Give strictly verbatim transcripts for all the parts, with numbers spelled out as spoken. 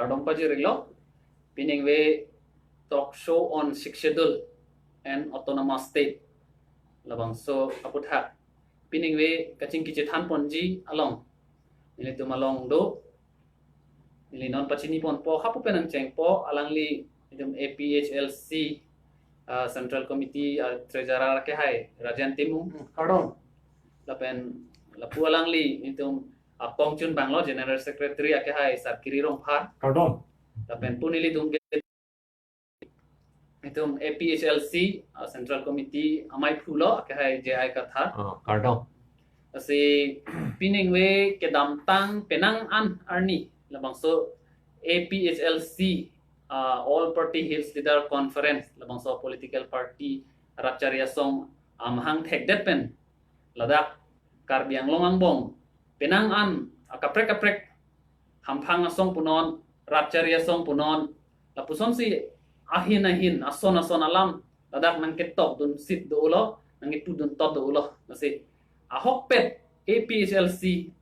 Kardom pajirlo, piningve talk show on Sixth Schedule and Autonomous State. Labangso aputhak, piningve kachingki chethan ponji along, nelitum along do, neli non pachini ponpo, hapu pen nangchengpo, alangli itum A P H L C, ah, Central Committee, ah, Treasurer akehai Rajen Timung. Hmm, kardom. Lapen lapu alangli itum akongchunbanglo General Secretary akehai Sarkiri Rongphar. Kardom. Lapen pu nelitum ke itum A P H L C, ah, Central Committee amei phulo akehai J I Kathar. Ah, kardom. Lasi piningve kedamtang penang an arni labangso A P H L C, ah, All Party Hills Leader Conference, labangso political party rat chari asong amahang thekdet pen ladak Karbi Anglong angbong penang an akaprek kaprek hamphang asong punon, rat chari asong punon, lapusonsi ahin ahin ason ason alam ladak nangketokdun sit do-olo, nangkepudun tot do-olo. Lasi ahokpet A P H L C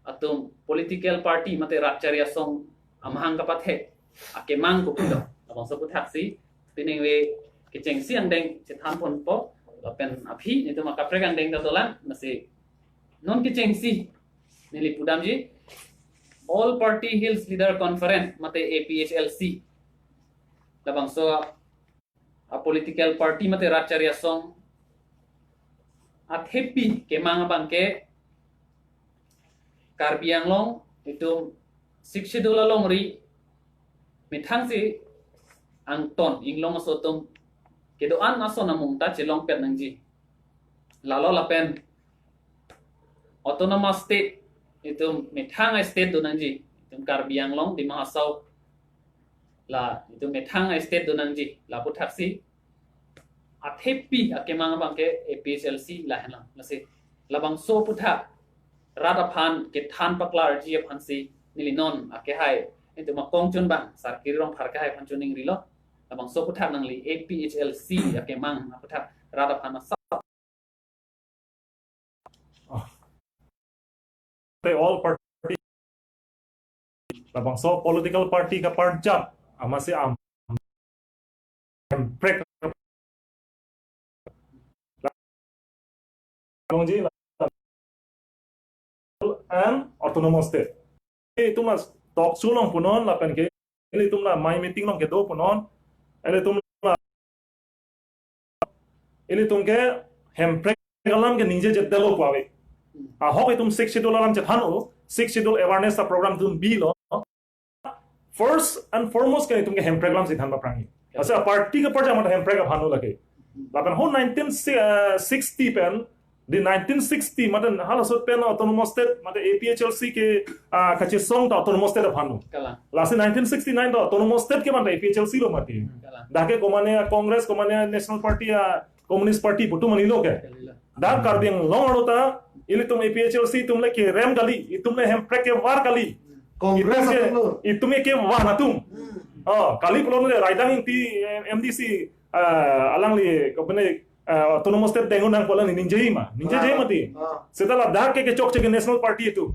atum political party mate rat chari asong amahang kapathek akemang kopi lo, labangso aputhaksi piningve kechengsi angdeng chethan ponpo, lapen aphi nelitum akaprek angdeng ta dolang. Lasi non kechengsi neli pudamji All Party Hills Leader Conference mate A P H L C, labangso a political party mate rat chari asong athepi kemang abang ke Karbi Anglong itum Sixth Schedule alongri methangsi angton inglong aso atum kedo-an ason amung ta chelongpet nangji. Lalo lapen Autonomous State itum methang a-state do nangji. Itum Karbi Anglong, Dima Hasao, la itum methang a-state do nangji. La aputhaksi athepi akemang abang ke A P H L C lahenlo. Lasi labangso aputhak rat aphan kethan paklarji aphansi neli non akehai itum akongchunbang Sarkiri Rongphar akehai aphan choningrilo. Labangso aputhak nangli A P H L C akemang aputhak rat aphan asa. Ah. Te all party, labangso political party kaparjap amatsi am prek longji la and autonomous state. Itum la talk show along punon lapen ke ilitum la mei meeting along kedo punon, ilitum la, ilitum ke hemprek alam ke ningjejetdetlo pu ave. Ahok itum Sixth Schedule alam chethan-o, Sixth Schedule awareness a-program itum bilo. First and foremost ke itum ke hemprek alamsi than paprangji. Asa party kaparjap mate hemprek aphan lo lake. Lapen ho nineteen sixty pen, di nineteen sixty mate halaso pen autonomous state mate A P H L C ke, ah, kachesong ta autonomous state aphan lo. Kalang. Lasi nineteen sixty-nine ta autonomous state ke mate A P H L C lo mati. Kalang. Dak ke komane Congress, komane National Party, ah, Communist Party putu manilo ke. Kalilo. Dak Karbi Anglong arlo ta ilitum A P H L C itum le kerem kali, itum le hemprek kevar kali. Congress itum ke, atum lo. Itum ke kevar atum. Hmm. Oh, kali pulo le Raidang Ingti, eh, M D C, ah, alangli kopine, ah, autonomous state deng-un nang pu alang ningjeji ma. Ningjeji Ah, mati. Ah. Seta ladak ke kechokche ke National Party itum.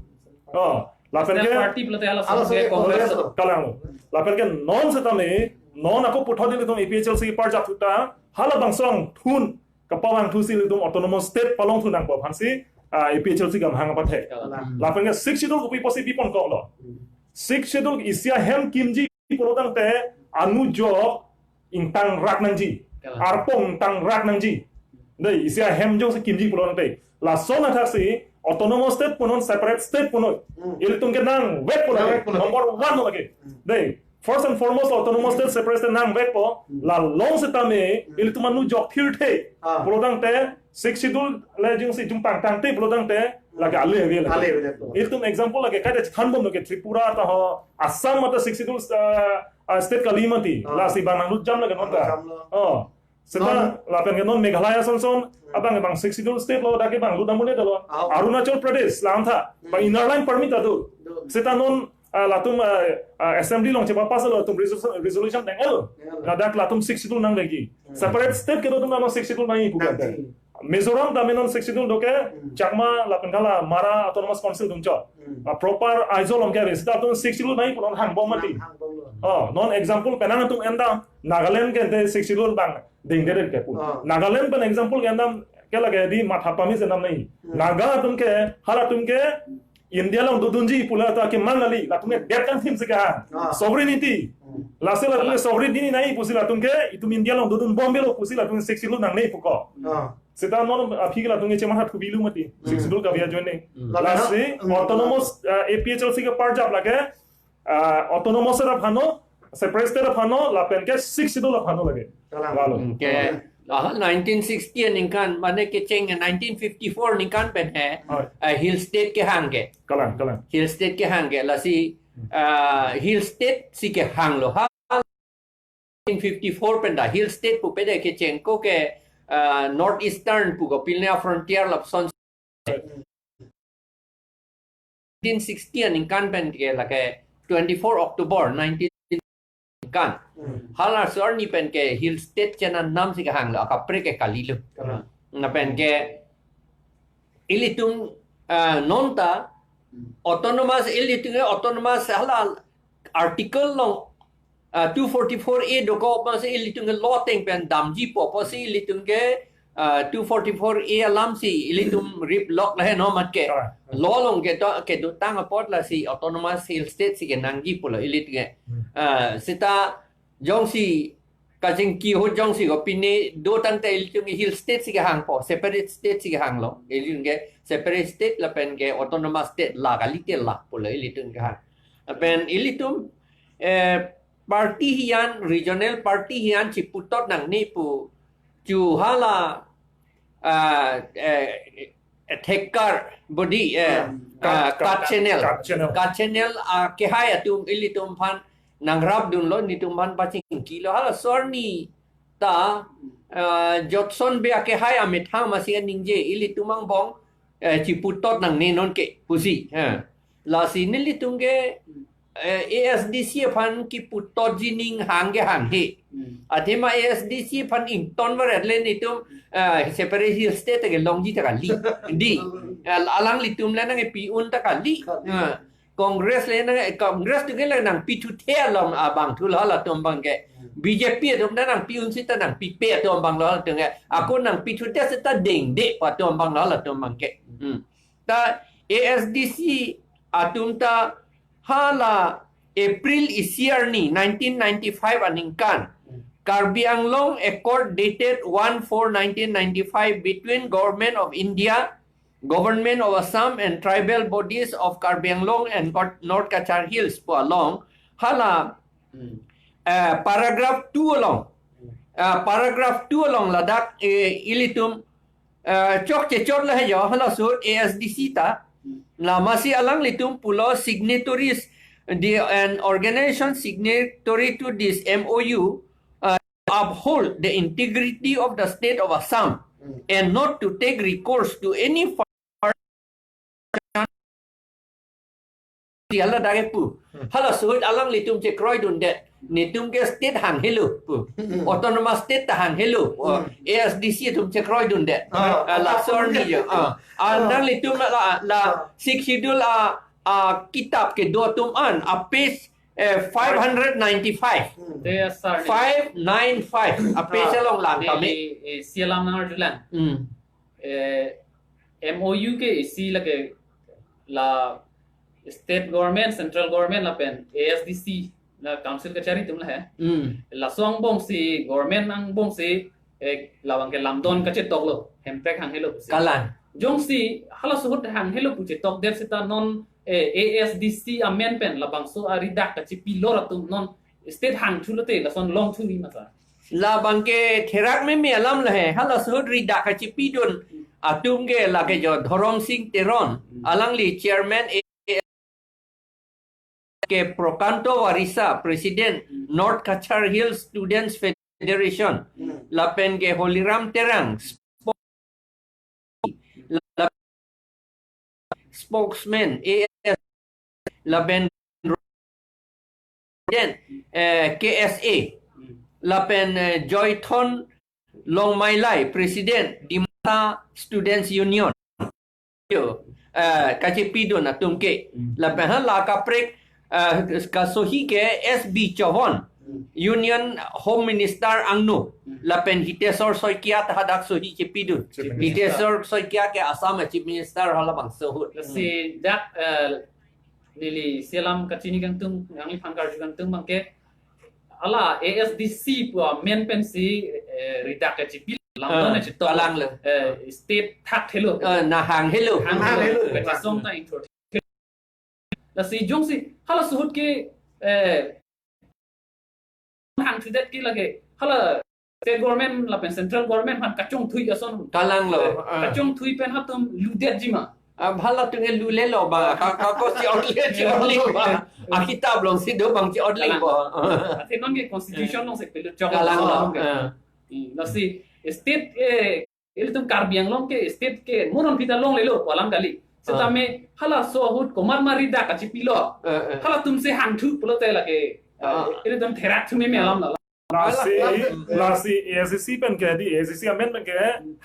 Oh, lapen National ke Party pulote halaso Halaso ke ke Congress. Congress lo. Kalang. Lapen ke non setame, non ako puthot ilitum A P H L C parjap ta, halabangso angthun kapavangthusi ilitum autonomous state palongthu nangpo aphansi, ah, A P H L C kemang apathe. Kalang. Lapen ke Sixth Schedule kopi pusi biponkoklo. Sixth Schedule isi ahem kimji pulotangte anujok ingtangrak nangji. Kalang. Arpong ingtangrak nangji. Dei, isi ahem jongsi kimji pulotangte. Lason athaksi autonomous state punon, separate state punon. Hmm. Ilitum ke nangvekpo lake. Nangvekpo lake. Number one lo lake. Hmm. Dei, first and foremost, autonomous state, separate state nangvekpo. Hmm. La long setame, Hmm. ilitum anujok thirthe. Ah. Pulotangte, Sixth Schedule le jongsi jum pangtangte pulotangte, lake ale ave lake. Ale ave lake. Ilitum example lake kaita chethanbomlo ke Tripura ta ho, Assam mate Sixth Schedule, ah, ah, state kali mati. Ah. Lasi bang nanglut jam lake non ta. Nanglut jamlo. Oh. Seta Non. lapen ke non Meghalaya sonson, Hmm. abang bang Sixth Schedule state lo, dak ke bang lut namun lo. Ah. Arunachal Pradesh, la-an tha, bang Hmm. Inner Line Permit ado. Do. Seta non, ah, latum, ah, ah, assembly along chepapass lo, latum resolution, resolution deng-el. Deng-el. Ladak latum Sixth Schedule nangvekji. Hmm. Separate state kedo atum latum Sixth Schedule nangji pu kan. Nangji. Mizoram tame non Sixth Schedule do ke, Hmm. Chakma lapen ke la Mara Autonomous Council atum chot. Hmm. Ah, proper Aizawl along ke ave, seta atum Sixth Schedule nangji pu non hangbom mati. Nang hangbomlo. Oh, non example penang atum endam, Nagaland ke ante Sixth Schedule bang dingdet ke pu. Ah. Nagaland pen example ke endam ke lake di matha pame si endam nangji. Hmm. Naga atum ke, halatum ke India along dodunji pu la ta kemang kali, latum ke det kangthim si kehang. Ah. Sovereignty. Hmm. Lasi latum ke sovereignty nangji pusi latum ke itum India along dodun bombe lo pusi latum Sixth Schedule nangne pu ko. Ah. Seta non aphi ke latum ke chematha thubi lo mati. Hmm. Sixth Schedule kave ajoine. Hmm. Lasi Hmm. autonomous, uh, A P H L C ke parjap lake, uh, autonomous seta phano, separate state phano, lapen ke Sixth Schedule phano lake. Kalang. Lalo. Hmm, ke, ah, nineteen sixty aningkan, mane kecheng nineteen fifty-four aningkan pen he, Hoi. Ah, Hill State kehang ke. Kalang, kalang. Hill State kehang ke, lasi, Hmm. ah, Hill State si kehanglo. Ha, nineteen fifty-four pen ta Hill State pupe de kecheng ko ke, ah, North Eastern pu ko pilne frontier lapuson nineteen sixty aningkan pen ke lake twenty-four October nineteen kan. Hmm. Hala sor ni pen ke Hill State chenan nam si kehanglo, akaprek ke kalilo. Kalang. Lapen ke ilitum, ah, non ta Hmm. autonomous, ilitum ke autonomous hala article along, ah, two forty-four A dokok masi ilitum ke law ateng pen damji po, pusi ilitum ke, ah, two forty-four A alam si ilitum rip lok lahe no mat ke. Ah, ah. Law along kedo, kedotang apot lasi autonomous Hill State si kenangji pulo ilitum ke. Hmm. Ah, seta jongsi kachingki ahut jongsi ko pine dotangte ilitum ke Hill State si kehangpo, separate state si kehanglo. Ilitum ke separate state lapen ke autonomous state la kalite la pulo ilitum kehang. Lapen ilitum, eh, party hian, regional party hian chiputot nangne pu chu hala, ah, eh, eh, thekkar bodi, eh, Hmm. ah, Cut, cut, cut channel. Cut channel. Cut channel, ah, kehai atum ilitum aphan nangrapdunlo, nelitum aphan pachingkilo, hala sor ni ta, ah, Jotson Bey akehai amethang masi ningje, ilitum angbong, eh, chiputot nangne non ke pusi. Ha. Lasi nelitum ke, eh, A S D C aphan kiputotji ning hang ke hanghe. Hmm. Athema A S D C aphan ington varet le nelitum, eh, separate Hill State ke longji ta kali. Di. Eh, alanglitum le nangpi-un ta kali. Kali. Ha. Congress le nang, Congress atum ke le nangpithuthe along abang thulo halatum abang ke. Hmm. B J P atum ta nangpi-un seta nangpipe atum abanglo halatum ke. Ako nangpithuthe seta dengde pu atum abanglo halatum abang ke. Hmm. Ta A S D C atum ta hala April isi arni nineteen ninety-five aningkan, Karbi Anglong Accord dated one four nineteen ninety-five between Government of India, Government of Assam and tribal bodies of Karbi Anglong and Kor-, North Cachar Hills pu along hala, Hmm. eh, paragraph two along, eh, paragraph two along ladak, eh, ilitum, eh, chokche chot lahe jo, halaso A S D C ta. Hmm. La masi alanglitum pulo signatories, the, an organization signatory to this M O U, uh, uphold the integrity of the state of Assam Hmm. and not to take recourse to any foreign. Hala dage pu. Hmm. Halaso ahut alanglitum chekroidundet. Nelitum ke state hanghelo pu. Hmm. Autonomous state ta hanghelo. Hmm. A S D C atum chekroidundet. Ah, ah, la sor ni jo. Ah. Ah, nanglitum la, la, la Ah. Sixth Schedule, ah, ah, kitab kedo atum an, ah, page, eh, five hundred ninety-five. Hmm. Te asar ni. Five nine five. Ah, page Ah, along lang neli, kami. Eh, isi alam nangarjulang. Hmm. Eh, M O U ke isi lake la state government, central government lapen A S D C la council kachari atum lahe. Hmm. Laso angbong si government angbong si, eh, labang ke lamdon kachetoklo, hemprek hanghelo pusi. Kalang. Jongsi halaso ahut hanghelo pu chetokdet seta non, eh, A S D C amen pen labangso aridak kachipilor atum non state hangthulote lason longthu ni masa. Labang ke therak meme alam lahe, halaso ahut ridak kachipidun atum ke lake jo Dhorom Sing Teron, Hmm. alangli chairman ke Prokanto Warisa, President, Hmm. North Cachar Hills Students Federation, Hmm. lapen ke Holiram Terang, spokes-, la-, spokesman, A S, lapen President, eh, K S A, Hmm. lapen, eh, Joython Longmailai, President, Dim- Assam Students Union. Yo, eh, kachepidun atum ke. Hmm. Lapen hala kaprek, eh, kasohi ke S B Chauhan, Hmm. Union Home Minister angno. Hmm. Lapen Hiteswar Saikia ta hadak sohi chepidun. Chief Minister. Hiteswar Saikia ke Assam Chief Minister halabangso ahut. Lasi dak, eh, neli isi alam kachini kangtung, nangliphan karju kangtung abangke, hala A S D C pu amen pensi, eh, ridak kachipi alam, Ah, don achitok. Kalanglo. Eh, state thakthelo. Eh, nahang helo. Hang Hang helo. helo. Kachesong ta ingthur. Lasi jongsi halaso ahut ke, eh, hangthudet ke lake hala state government lapen central government aphan kachongthui ason. Kalanglo, Eh, ah. Kachongthui pen halatum ludetji ma? Ah, halatum ke lulelo ba, ka, ka, ko si orle, si orle ba. Akitap alongsi do abang si orle Kalang. ba. Athe non ke constitution alongsi pelu chok Kalanglo, along ke. ah. Hmm, lasi state, eh, ilitum Karbi Anglong ke state ke mo non aphi ta longlelo pu alam kali. Setame halaso ahut komat ma ridak kachipilo. Eh, eh. Halatumsi hangthu pulote lake, Ah. eh, ilitum therak thume me alam la. Lasi, Alah, lasi A S D C pen ke di, A S D C amen pen ke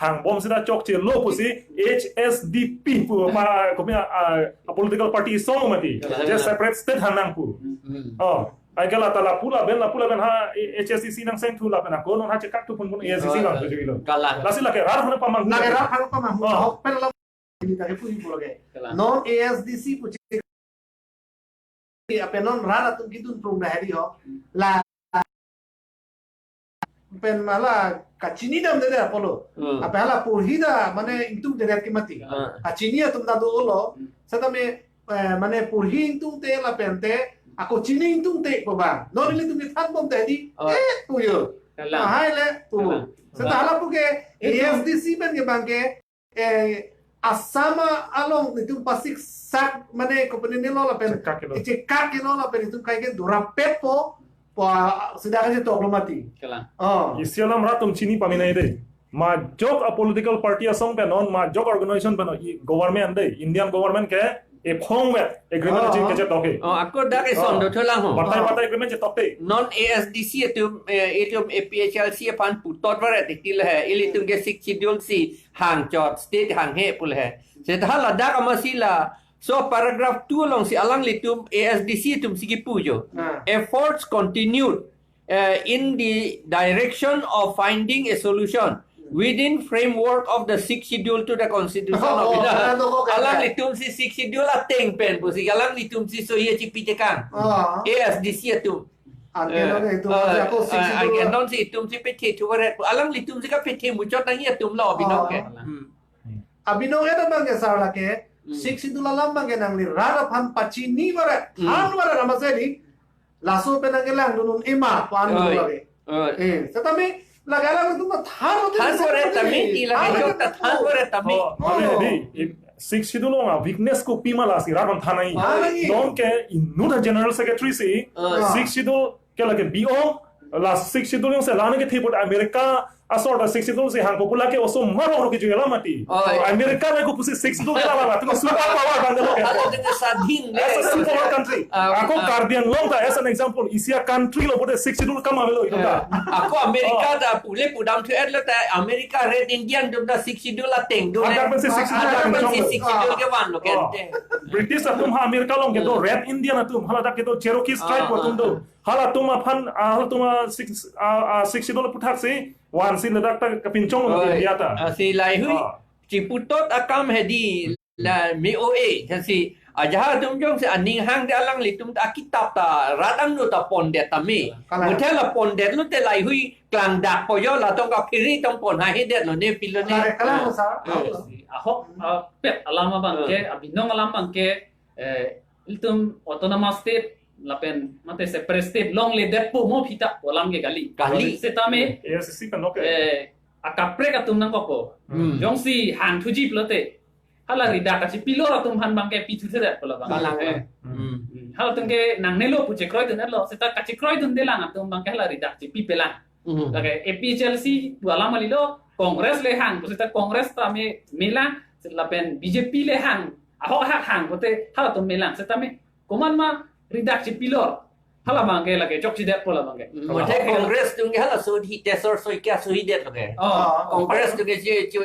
hangbom sita chokchelo pusi H S D P pu ma kopi a, a, a political party asong mati. Kalang. Je separate state hang nang pu. Hmm. Oh, ai kala ta lapu lapen, lapu lapen ha H S D C nang seng thu lapen ako non ha chekak thu pun pun A S D C Oh, bang tu jilo. kalang. Lasi lake rat hana pamang. Lake rat hana pamang. Oh. Ahok pen alam ini tadi pu ibu lagi. Kalang. Non A S D C pu chek ape non rat atum kidun prung dah hari ho. La pen hala kachini damdedet apotlo. Hmm. Ape hala porhi ta mane ingtungdedet ke mati. Ah. Kachini atum ta dolo. Hmm. Setame, eh, mane porhi ingtungte lapen te ako chini ingtungte pu abang. Non ilitum ni thanbom te di. Oh. Eh, pu yo. Kalang. Mahai le pu. Kalang. Seta hala pu ke Itu A S D C pen ke abangke, eh, Assam along itum pasiksak mane kopi nelo lapen Chekak kelo. Chekak kelo lapen itum kai ke dorapetpo, pa sida kan si toklo mati. Kalang. Oh. Isi alam rat atum chini pamenai dei. Majok a political party asong pen non, majok organization pen non, i government dei, Indian government ke ephong vet agreement Oh. Ching kechetok ke. Oh, ako dak eson Oh. do thulang ho. Batai Oh. batai agreement chetok te. Non A S D C atum, eh, itum A P H L C aphan putot varet itil he, ilitum ke Sixth Schedule si hangchot, state hanghe pu le he. Seta ladak amatsi laso paragraph two alongsi alanglitum A S D C atumsi kipu jo. Ah. Efforts continued, uh, in the direction of finding a solution within framework of the Sixth Schedule to the Constitution of Oh, India. oh, oh, oh, oh. Alanglitumsi Sixth Schedule ateng pen pusi alanglitumsi sohi chipi tekang. Oh. A S D C atum. Anke Eh, non itum eh, si ako Sixth eh, Schedule anke la. Non si itum si pethe thu varet. Alanglitum si kapethe muchot nangji atum lo abinong ke. Oh. Hmm. Abinong eta abangke sar lake, Hmm. Sixth Schedule alam abangke nangli rat aphan pachini varet, Hmm. than varet amatsi di, laso pen nangkelang dunnon ema pu an Oi. Lake. Oi. Eh, setame lake alanglitum ta than varet Than varet tame, ti lake Than jok ta varet than varet tame. Oh, mane Oh. di, in Sixth Schedule along a weakness kopi ma lasi rat aphan than nangji. Than nangji. Non ke inut a General Secretary si, Ah. Sixth Schedule ke lake biong, la Sixth Schedule alongsi la nangkethe put America asor ta Sixth Schedule si hangpo pu lake oso maro ro kejui alam mati. Oh, iya. America le ko pusi Sixth Schedule ke la la, tu super power bang de lo ke. Halatum ke swadhin le. As a super country. Ah, Ako ah. Karbi Anglong ta as an example, isi a country lo pute Sixth Schedule kam avelo itum ta. Eh, ako America Oh. ta pule pudam thu et lo ta America Red Indian atum ta Sixth Schedule ateng do Hadak le. Pensi Sixth Schedule Hadak ateng pensi dong. Sixth Schedule kevan lo Oh. kente. British atum ha America along kedo Hmm. Red Indian atum, haladak kedo Cherokee tribe Ah, atum ah, do. ah. Halatum aphan, ah, halatum a Sixth, ah, ah, Sixth Schedule aputhak si, vansi ladak ta kapinchong lo Oi. India ta. Ah, si lahei hui. Ah. Chiputot akam he di la M O A, jasi ajahak atum jongsi aning hang de alanglitum ta akitap ta rat angno ta pondet tame. Kalang. Muthe la pondet lote lahei hui klangdakpo jo la tong kaphere tong pon haihedet lo ne pilo ne. Kalang, kalang, Ah. sir. Ah. Ahok, ah, pet alam abangke, Ah. abinong alam abangke, eh, ilitum autonomous state lapen mate separate state longledetpo mo aphi ta pu alam ke kali. Kali. Setame, A S D C pen lo ke. eh, akaprek atum nangkokpo. Hmm. Jongsi hangthuji pulote, hala ridak kachipilor atum aphan abangke pithuthedet pu la abang. Kalang. Eh. Hmm. Hmm. Halatum ke nangnelo pu chekroidun-et lo, seta kachekroidundelang atum abangke hala ridak chipipelang. Hmm. Lake A P H L C pu alam kali lo, Congress le hang, seta Congress ta me, melang, lapen B J P le hang, ahok ahak hang, pute halatum melang, setame komat ma ridak chipilor. Hala abangke lake chokchedetpo la abangke. Hmm, muthe Congress atum ke halaso Hiteswar Saikia sohidet lo ke. Oh. Congress atum ke chi, chi,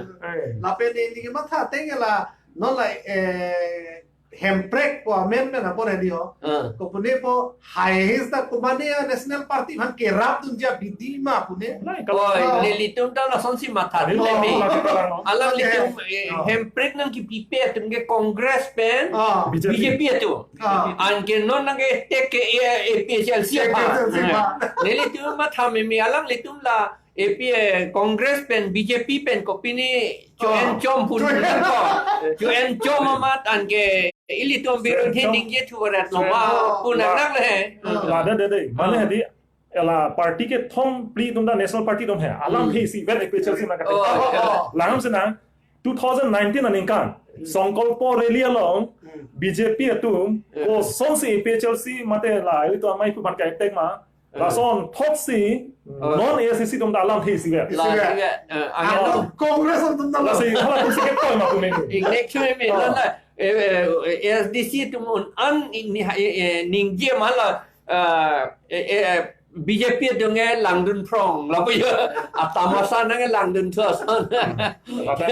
Eh. Lapen ini ke matha teng la non la, eh, Hemprek ko amen men apor hedi ho. Ah. Kopune po highest ta komane a National Party aphan kerap dunji abidi ma pune. Nai, kalau Oi, Oh. nelitum ta lasonsi matha Nelitum dun lagi meme. kalau no. Alanglitum, Okay. eh, Oh. Hemprek nangkipipe atum ke Congress pen, Ah. B J P. B J P atum. Ah. Anke non nangketek ke, eh, A P H L C A P H L C aphan. aphan. Nelitum matha meme alanglitum la A P, eh, Congress pen B J P pen kopine cho-en Oh. chom pun Cho-en. nangkok. Cho-en chom amat anke ilitum birun Cho-en chom. Ningje thuvaret lo ma Cho-en. pun nang le. Oh. Ladak dei dei. Mane Oh. hedi ela party kethom phli atum ta National Party atum he. Alam Hmm. he isi vet A P H L C nangkok. Oh, Oh, yeah. oh. Langsung na two thousand nineteen aningkan. Hmm. Songkolpo rally along Hmm. B J P atum Hmm. kosonsi A P H L C mate la ilitum amei pu ban ka attack ma. Hmm. Lason thotsi Oh. non A I C C atum ta alam he isi vet. Isi La vet. isi vet. Eh, Ano ano. Congress atum ta Lasi alam. hala atum si kepoi ma kumen. Ingnekchoi me Oh. la la, eh, eh, A S D C atum un an ini ha, eh, eh, ningje ma la, eh, eh, eh, B J P atum nge langdun phrong lapu ya. Atamasa nang langdun thos. Lapen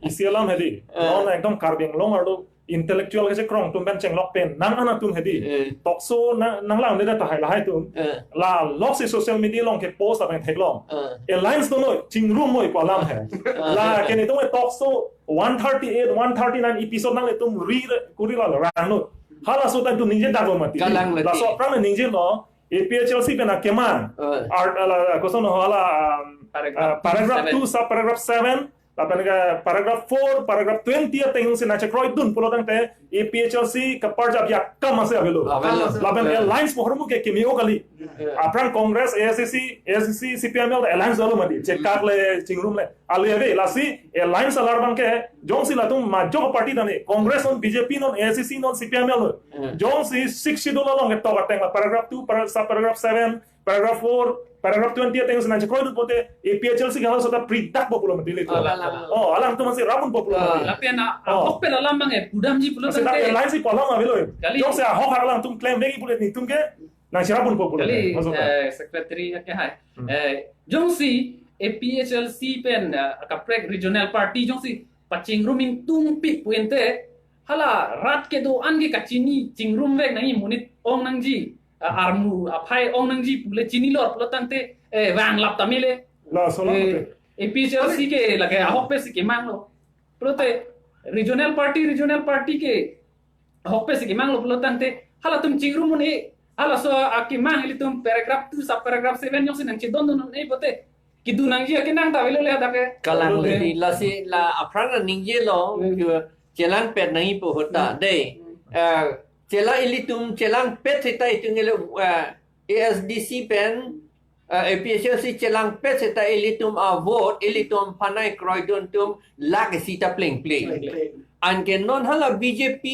isi alam hedi. Eh. Non ekdom Karbi Anglong arlo intellectual kechekrong atum pen chenglok pen nang an atum hedi. Eh. Talk show nang nang lang de ta hai lahai atum. Eh. La loksi social media along ke post abang theklong. Eh. Alliance do noi, chingrum noi pu alam he. Eh. La ke netum talk show one thirty-eight, one thirty-nine episode nanglitum ri kuri la rang noi. Halaso ta itum ningje dak lo mati. Kalang lagi. Laso aphrang ningje lo, A P H L C pen akemang. Eh. Art ala koson ho hala, um, Paragraph uh, paragraph seven. Two, sub paragraph seven, lapen ke paragraph four, paragraph twenty ateng si nangchekroi dun pulo tangte A P H L C kaparjap ya kam ase avelo. Avelo. Lapen Yeah. alliance pu ahormu ke kimi o kali. Yeah. Aphrang Congress, A I C C, A I C C, C P I M L alliance dolo mati. Chekak le, chingrum le. Ali ave, lasi alliance alar abang ke, jongsi latum majok party tani, Congress non, B J P non, A I C C non, C P I M L non. Yeah. Jongsi six schedule along ketok ateng la paragraph two, para-, sub paragraph seven, paragraph four, paragraph twenty ateng si nangchekroi dun pote, A P H L C ke halaso ta pri dak po pulo mati le. Oh, la, la, la. Oh, alangtum si rap un po pulo Oh. mati. Lapen a, Oh. ahok pen alam abang e, pudamji pulo Lasi tangte. dak alliance pu alam avelo. Kali. Jongsi ahok alangtum claim degi pulo netum ke, nangcherap un po pulo. Kali, Maksudnya. eh, secretary ke hai. Hmm. Eh, jongsi A P H L C pen, eh, kaprek regional party jongsi pachingrum ingtungpik pu ente, hala rat kedo-an ke kachini chingrum vek nangji, monit ong nangji, ah, armu aphai ong nangji pule chinilo pulo tangte, eh, vanglap tame le. Laso alam Eh, mati. A P H L C ke lake ahok pensi kemang lo. Pulote regional party, regional party ke ahok pensi kemang lo pulo tangte, halatum chingrum un-e, halaso akemang ilitum paragraph two, sub paragraph seven jongsi nangchedondun un-e pote, kedun nangji akenang ta avelo le hadak ke. Kalang Eh. lagi, lasi la aphrang nangji lo, Hmm. ke chelangpet nangji po ahut ta, Hmm. dei. Hmm. Eh, chelang ilitum chelangpet seta itum ngelo, eh, A S D C pen, eh, A P H L C chelangpet seta ilitum avote, ilitum aphan nangkroi dun atum lak isi ta plengple. Plengple. Anke non hala B J P,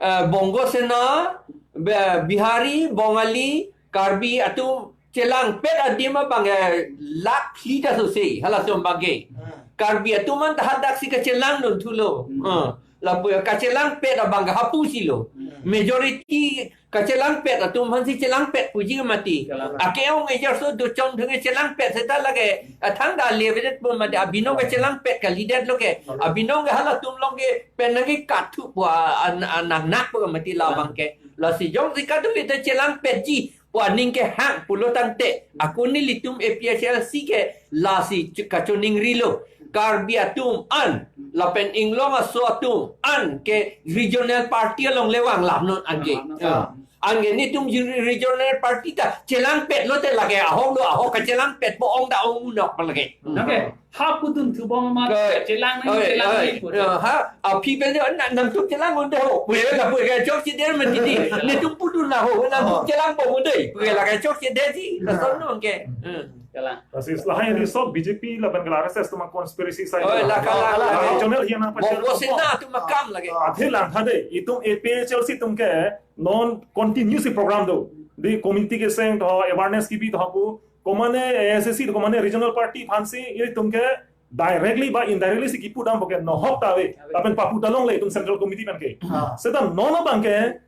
eh, Bongo Sena, Be-, Bihari, Bongali, Karbi atum chelangpet adim abang, eh, lak phli ta sose, halatum abang ke. Ah. Karbi atum an ta hadak si kachelang dun thulo. Hmm. Ah, lapu ya kachelangpet abang ke hapu si lo. Hmm. Majority kachelangpet atum aphan si chelangpet puji mati. Kalang. Ake ong ejar so do chong thung chelangpet seta lake. Athang da levedet po mati abinong kachelangpet kalidet lo ke. Kalang. Abinong ke halatum along ke pen nangkekat thu po a, an, an, nangnak po mati labang ke. Lasi jongsi kadokave ta chelangpetji po aning kehang pulo tangte. Ako nelitum A P H L C ke lasi chu-, kachoningri lo. Karbi atum an, lapen inglong aso atum an ke regional party along le vanglap non anke. Vanglap non. Ah. Anke netum ju-, regional party ta chelangpet lote lake ahok lo ahok kachelangpet po ong ta ong unok pa lake. Anke, ha pudun thubom ma Ke-, chelang nang oi, chelang oi, ni pudun. Eh, ha, aphi pen de na, nangtum chelang un de ho. Pu ye la pu ye chokche der mati di. Netum pudun la ho, nangtum Oh. chelang po un de. Pu ye lake chokche der di. Lason non ke. Hmm. Kalang. Lasi lahai di sok B J P lapen ke la R S S atum conspiracy sai. Oh, la kalang. La regional hi nangpachar. Bongo Sena atum akam lagi. Athe langtha de, itum A P H L C atum ke non continuous program do. Di community keseng to awareness kebi to pu. Komane A S D C, komane regional party aphansi itum ke directly ba indirectly si kipu dam ke nohok ta ave. Lapen papu ta longle itum central committee pen ke. Ah. Seta non abang ke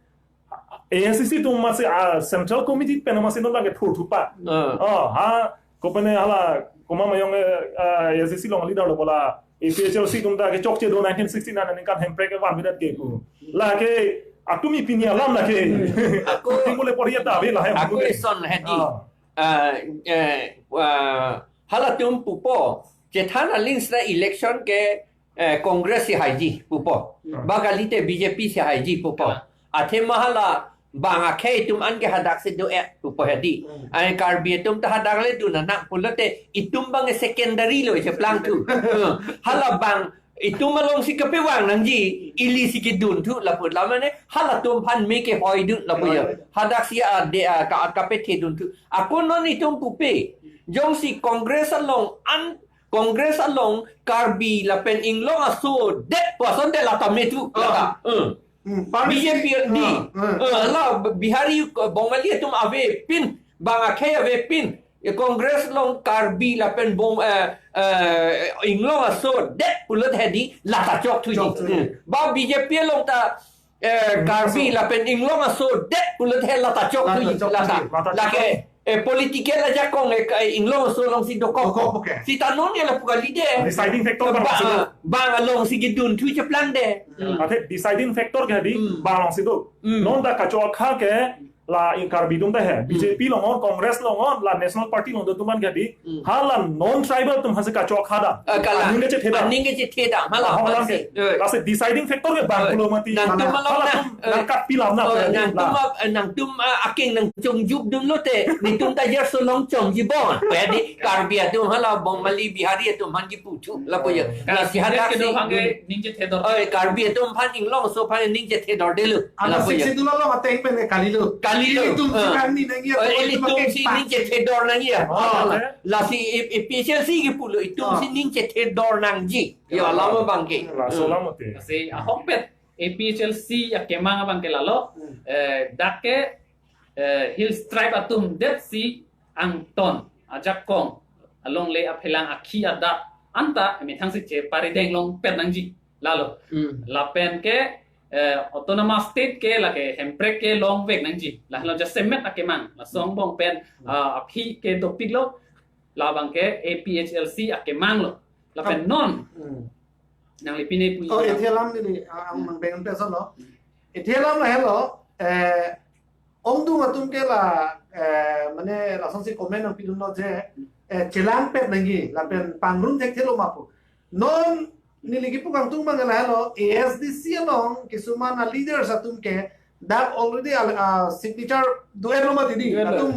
A S D C atum masi, ah, central committee pen masi non abang ke thurthupa. Ah. Oh, ha, kopane hala, koma mayong, eh, ah, A S D C along leader lo bola, A P H L C atum ta kechokche do nineteen sixty-nine aningkan hemprek ke vanvedet ke pu. Lake, atum ipini alam lake. Ako, atum mule pori ta ave lahai. Ako ison hedi. Ah. Ah, eh, ah, halatum pupo, chethan aling seta election ke, eh, Congress si haiji pupo. Hmm. Ba kalite B J P si haiji pupo. Kalang. Athema hala bang akhei atum an ke hadak si do-et pupo hedi. Hmm. Ai Karbi atum ta hadak le dun nang pulote itum abang secondary lo cheplang thu. Hmm. Hala bang itum alongsi kapevang nangji, ili si kedun thu lapu lamane halatum aphan me kehoidun lapu ya. Hadak si ade, ah, ka, kapethedun thu. Ako non itum pupe. Jongsi Congress along an Congress along Karbi lapen Inglong aso det pu asonte lata me thu, ah, lata. Eh. Hmm, B J P di. Ah, ah. Eh, la Bihari, eh, Bongali atum avepin, bang akhei avepin. Eh, Congress along Karbi lapen Bong, eh, eh, Inglong aso det pulote hedi lata chok thuji. Chok thuji. Hmm. Ba B J P along ta eh, Karbi lapen Inglong aso det pulote lata chok thuji, lata chok lata. Thuji, lata chok. Lake, eh, political ajakong, eh, ka-, Inglong aso alongsi dokok. Dokok, okay. Seta non ke lapu kalite. Deciding factor ba, bang, ah, bang alongsi kedun thu cheplang de. Hmm. Athe deciding factor ke di, hmm, bang alongsi do. Hmm. Non ta kachokha ke la in Karbi atum ta he. Hmm. B J P along on, Congress along on, la National Party along do atum an ke di. Hmm. Hala non-tribal atum aphansi kachokha dam. Eh, kalang. Aning kechethedam. Aning kechethedam. Hala, ah, hala aphansi. Eh. Lasi deciding factor ke bang, eh, pulo mati. Nangtum along hala na, atum, eh, nangkat pilam na, eh, nangtum la. Ap-, eh, nangtum, eh, aking nangchongjup dunlote, netum ta jer solong chongji bon. Hedi Karbi atum hala Bongali Bihari atum aphan kipu thu lapu ya. Eh. Lasi hadak si kedun aphan ke ning chethedor. Eh, Karbi atum aphan Inglong aso aphan ning chethedor detlo. Lapu ya. Sixth Schedule along ateng pen ke kalilo. Kalilo. Ilitum si, eh, kangni nangji, eh, ilitum si ning chethedor nangji ya. Oh. Lasi A P H L C kipulo, itum si ning chethedor nangji. Ya, lama abang ke. Laso lama te. Lasi ahokpet A P H L C akemang abang ke lalo. Hmm. Eh, dak ke, eh, Hills Tribe atum det si angton, ajakong, alongle aphelang akhi adat anta methang si cheparideng longpet nangji. Lalo. Hmm. Lapen ke, eh, autonomous state ke lake hemprek ke longvek nangji. Lahelo jasemet akemang. Laso angbong pen, ah, aphi ke dopiklo. Labang ke A P H L C akemang lo. Lapen non. Hmm. Nangli pine pu. Oh, ithia alam neli, ah, ang mang bengan peso lo. Hmm. Ithia alam lo helo, eh, ongdung atum ke la, eh, mane lasonsi comment nangpidunlo je, eh, chelangpet nangji, lapen pangrum thekthelo ma pu. Non neli kipu kangtung abang ke lahelo, A S D C along kisuman a-leaders atum ke dak already al-, ah, signature do-etlo mati di. Do-etlo. Latum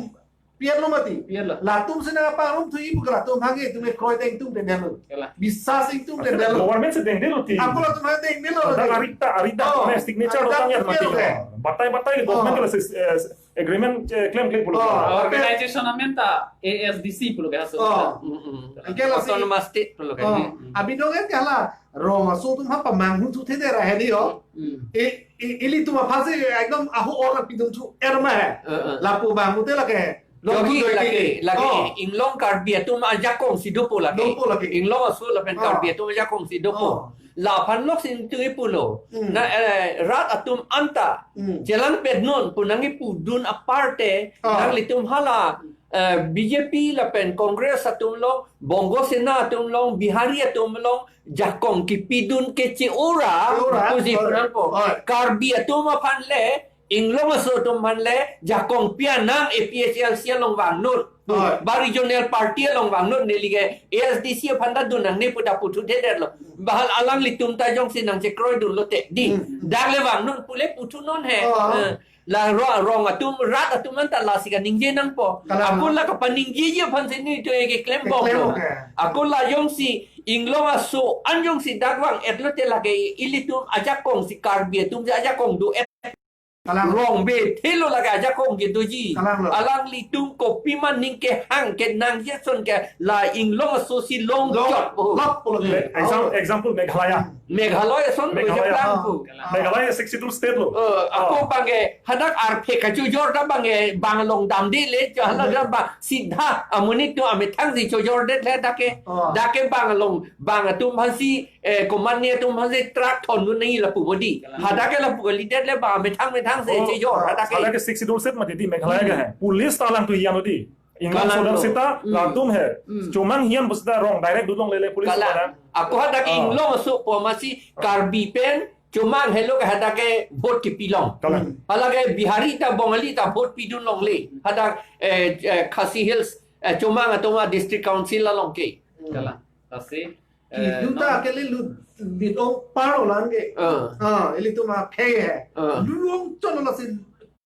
pi-etlo mati. Pi-etlo. Latum si nangpangrum thu ipu ke latum aphan ke itum ke kroideng itum dengdelo. Kalang. Bisas itum dengdelo. Government si dengdelo ti. Ako latum aphan dengdelo. Ada lagi. Arita, arita, oh, punya signature arita orang yang mati. Pi-etlo. Batai, batai, oh, government ke la sis, eh, agreement, eh, claim, claim pulo. Oh, okay. Organization amen ta A S D C pulo ke aso. Oh. Mm, mm. Anke lasi autonomous state pulo ke. Oh. Mm. Abidong ke hala rong aso atum ha pamanghu thu thede ra hedi ho. Mm. I, i, ilitum aphansi ekdom ahu or pidun thu erma he. Eh, eh. Lapu bang ute lake. Jogi lake, lake. Oh. Inglong Karbi atum ajakong si dopo lake. Dopo lake. Inglong aso lapen, oh, Karbi atum ajakong si dopo. Oh. Laphan lok si ntu ipulo. Hmm. Na, eh, rat atum anta. Hmm. Chelangpet non pu nangkipudun aparte, oh, nanglitum hala, eh, B J P lapen Congress atum along, Bongo Sena atum along, Bihari atum along, jakong kipidun ke che-ora, che-ora, pusi, oi, pu nangpo. Oi. Karbi atum aphan le, Inglong aso atum aphan le, jakong pi-an nang A P H L C along vangnon. Oi. Ba regional party along vangnon, neli ke A S D C aphan ta dun nangne pu ta puthu thedetlo. Bahal alanglitum ta jongsi nangchekroidunlote di. Hmm. Dak le vangnon pu le puthunon he. Oh. Eh, la ro-, rong atum, rat atum anta lasi kaningje nangpo. Kalang. Ako la kapaningjeji aphansi nelitum ke claim bom. Claim lo. Okay. Ako la jongsi Inglong aso an jongsi dak vang-etlote lake ilitum ajakong si Karbi atum si ajakong do-et. Kalang. Rong be thelo lake ajakong kedoji. Kalang lo. Alanglitum kopima ning kehang kenangji ason ke la Inglong aso si long Long, chot po. Lok po lake. Hmm. Exam-, example Meghalaya. Meghalaya ason Meghalaya. Ojaplang pu. Meghalaya sixty-two state lo. Eh, ako Oh. bangke hadak arphe kachojor ta bangke bang along damde le, hala Hmm. da bang sidha amonit atum amethang si chojordet le dak ke. Oh. Dak ke bang along, bang atum aphansi, eh, komatne atum aphansi truck thondun nangji lapu bodi. Kalang. Hadak ke lapu kalidet le bang amethang methang si Oh, chojor, hadak ke. Hadak ke sixty-two state mati di Meghalaya ke Hmm. hai. Police ta alangtum hian lo di. Inglong Kalang aso dam lo. seta, Hmm. latum he. Hmm. Chomang hian pusita rong direct dun longle le police Kalang. pada. Ako hadak ke Oh. Inglong aso pu amatsi Karbi pen, chomang helo ke hadak ke vote kepi long. Kalang. Hmm. Hala ke Bihari ta Bongali ta vote pidun longle. Hadak, eh, eh, Khasi Hills, eh, chomang atum a-district council along ke. Hmm. Kalang. Lasi, eh, Kedo ta non kele lut, lut ong paro lang ke. Ah. Ah, ilitum aphe he. Ah. Lulong chot lo lasi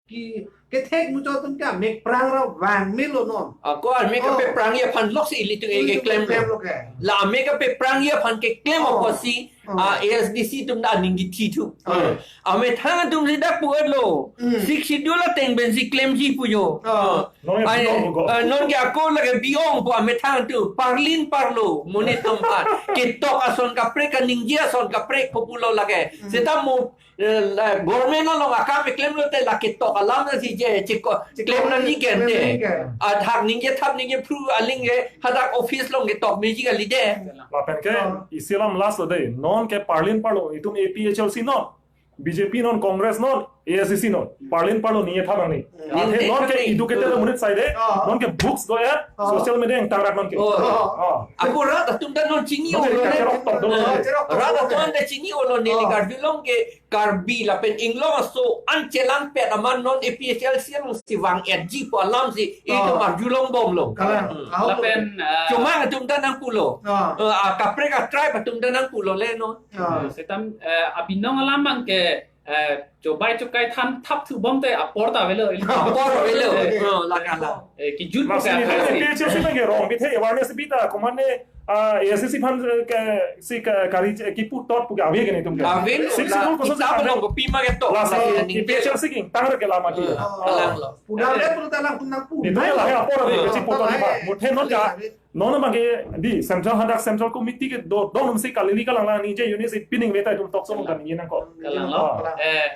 ki, kethek muchot atum ke amek prang ra vang melo non. Ako amek Oh. kapeprangji aphan loksi ilitum Ilitum keklem keklem lo. lo ke. La amek kapeprangji aphan keklem Oh. apotsi, Oh. ah, A S D C atum ta aning kithi thu. Oh. Amethang atum si dak pu-et lo. Hmm. Sixth Schedule ateng pensi klemji pu jo. Oh. Non ya Ai, pulo ko. eh, non ke ako lake bi-ong pu amethang atum. Parlin parlo. Monit atum aphan. Ketok ason kaprek kaningje ason kaprek populo lake. Hmm. Seta mo eh, la, government along akam keklem lote la ketok alam nangji je, cheko, Cheko, klem nangji klem gente. nangji ke. Athak ningje thap ningje phru aling ke, hadak office along ketok meji kali de. Lapen ke, Oh. isi alam last lo de, non ke parlin parlo, itum A P H L C non, B J P non, Congress non, A S D C non, parlin parlo ningje thap nangji. Hmm. Athe Ningje non ke thap nangji. educated Hmm. monit sai de, Oh. non ke books do ya, Oh. social media ingtang rat non ke. Oh. Oh. Ako rat atum ta non chini Non ke olo ne. kacherok tok do. Oh, cherok tok Rat do. atum ta chini olo ne Oh. le karjulong ke Karbi lapen Inglong aso an chelangpet amat non A P H L C alongsi vang-etji pu alamsi Oh. itum arjulong bomlo. Kalang. Hmm. Ahok Lapen, lo. ah, Chomang atum ta nangpulo. Ah. Eh, ah, kaprek a-tribe atum ta nangpulo le non. Ah. Setam, eh, abinong alam abang ke, eh, chobai chokai than thap thu bomte apor ta avelo. Apor avelo. Eh, Oh, lake la. eh, kijut Masih ke ni, A P H L C abang ke rong bithe awareness bita, komatne, ah, A S D C aphan, eh, ke, si ke kari, eh, kipu tot pu ke ave ke netum ke. Ave lo, Sixth la, Schedule koson si kitab phan along kopima ketok, lasi la, A P H L C ke ingtang ra ke lama di. Eh, Ah. kalang lo. Pudam le pun talang pun nangpu. Itu ya lah ya, apor ave, Eh. kecil foto di, Pak. Muthe non ka, Ave. non abang ke di Central, hadak Central Committee kedo, don si kali ni kalang lang ningje unit si pining meta itum tok song dan ini nangkok. Kalang lo. Ah. Eh,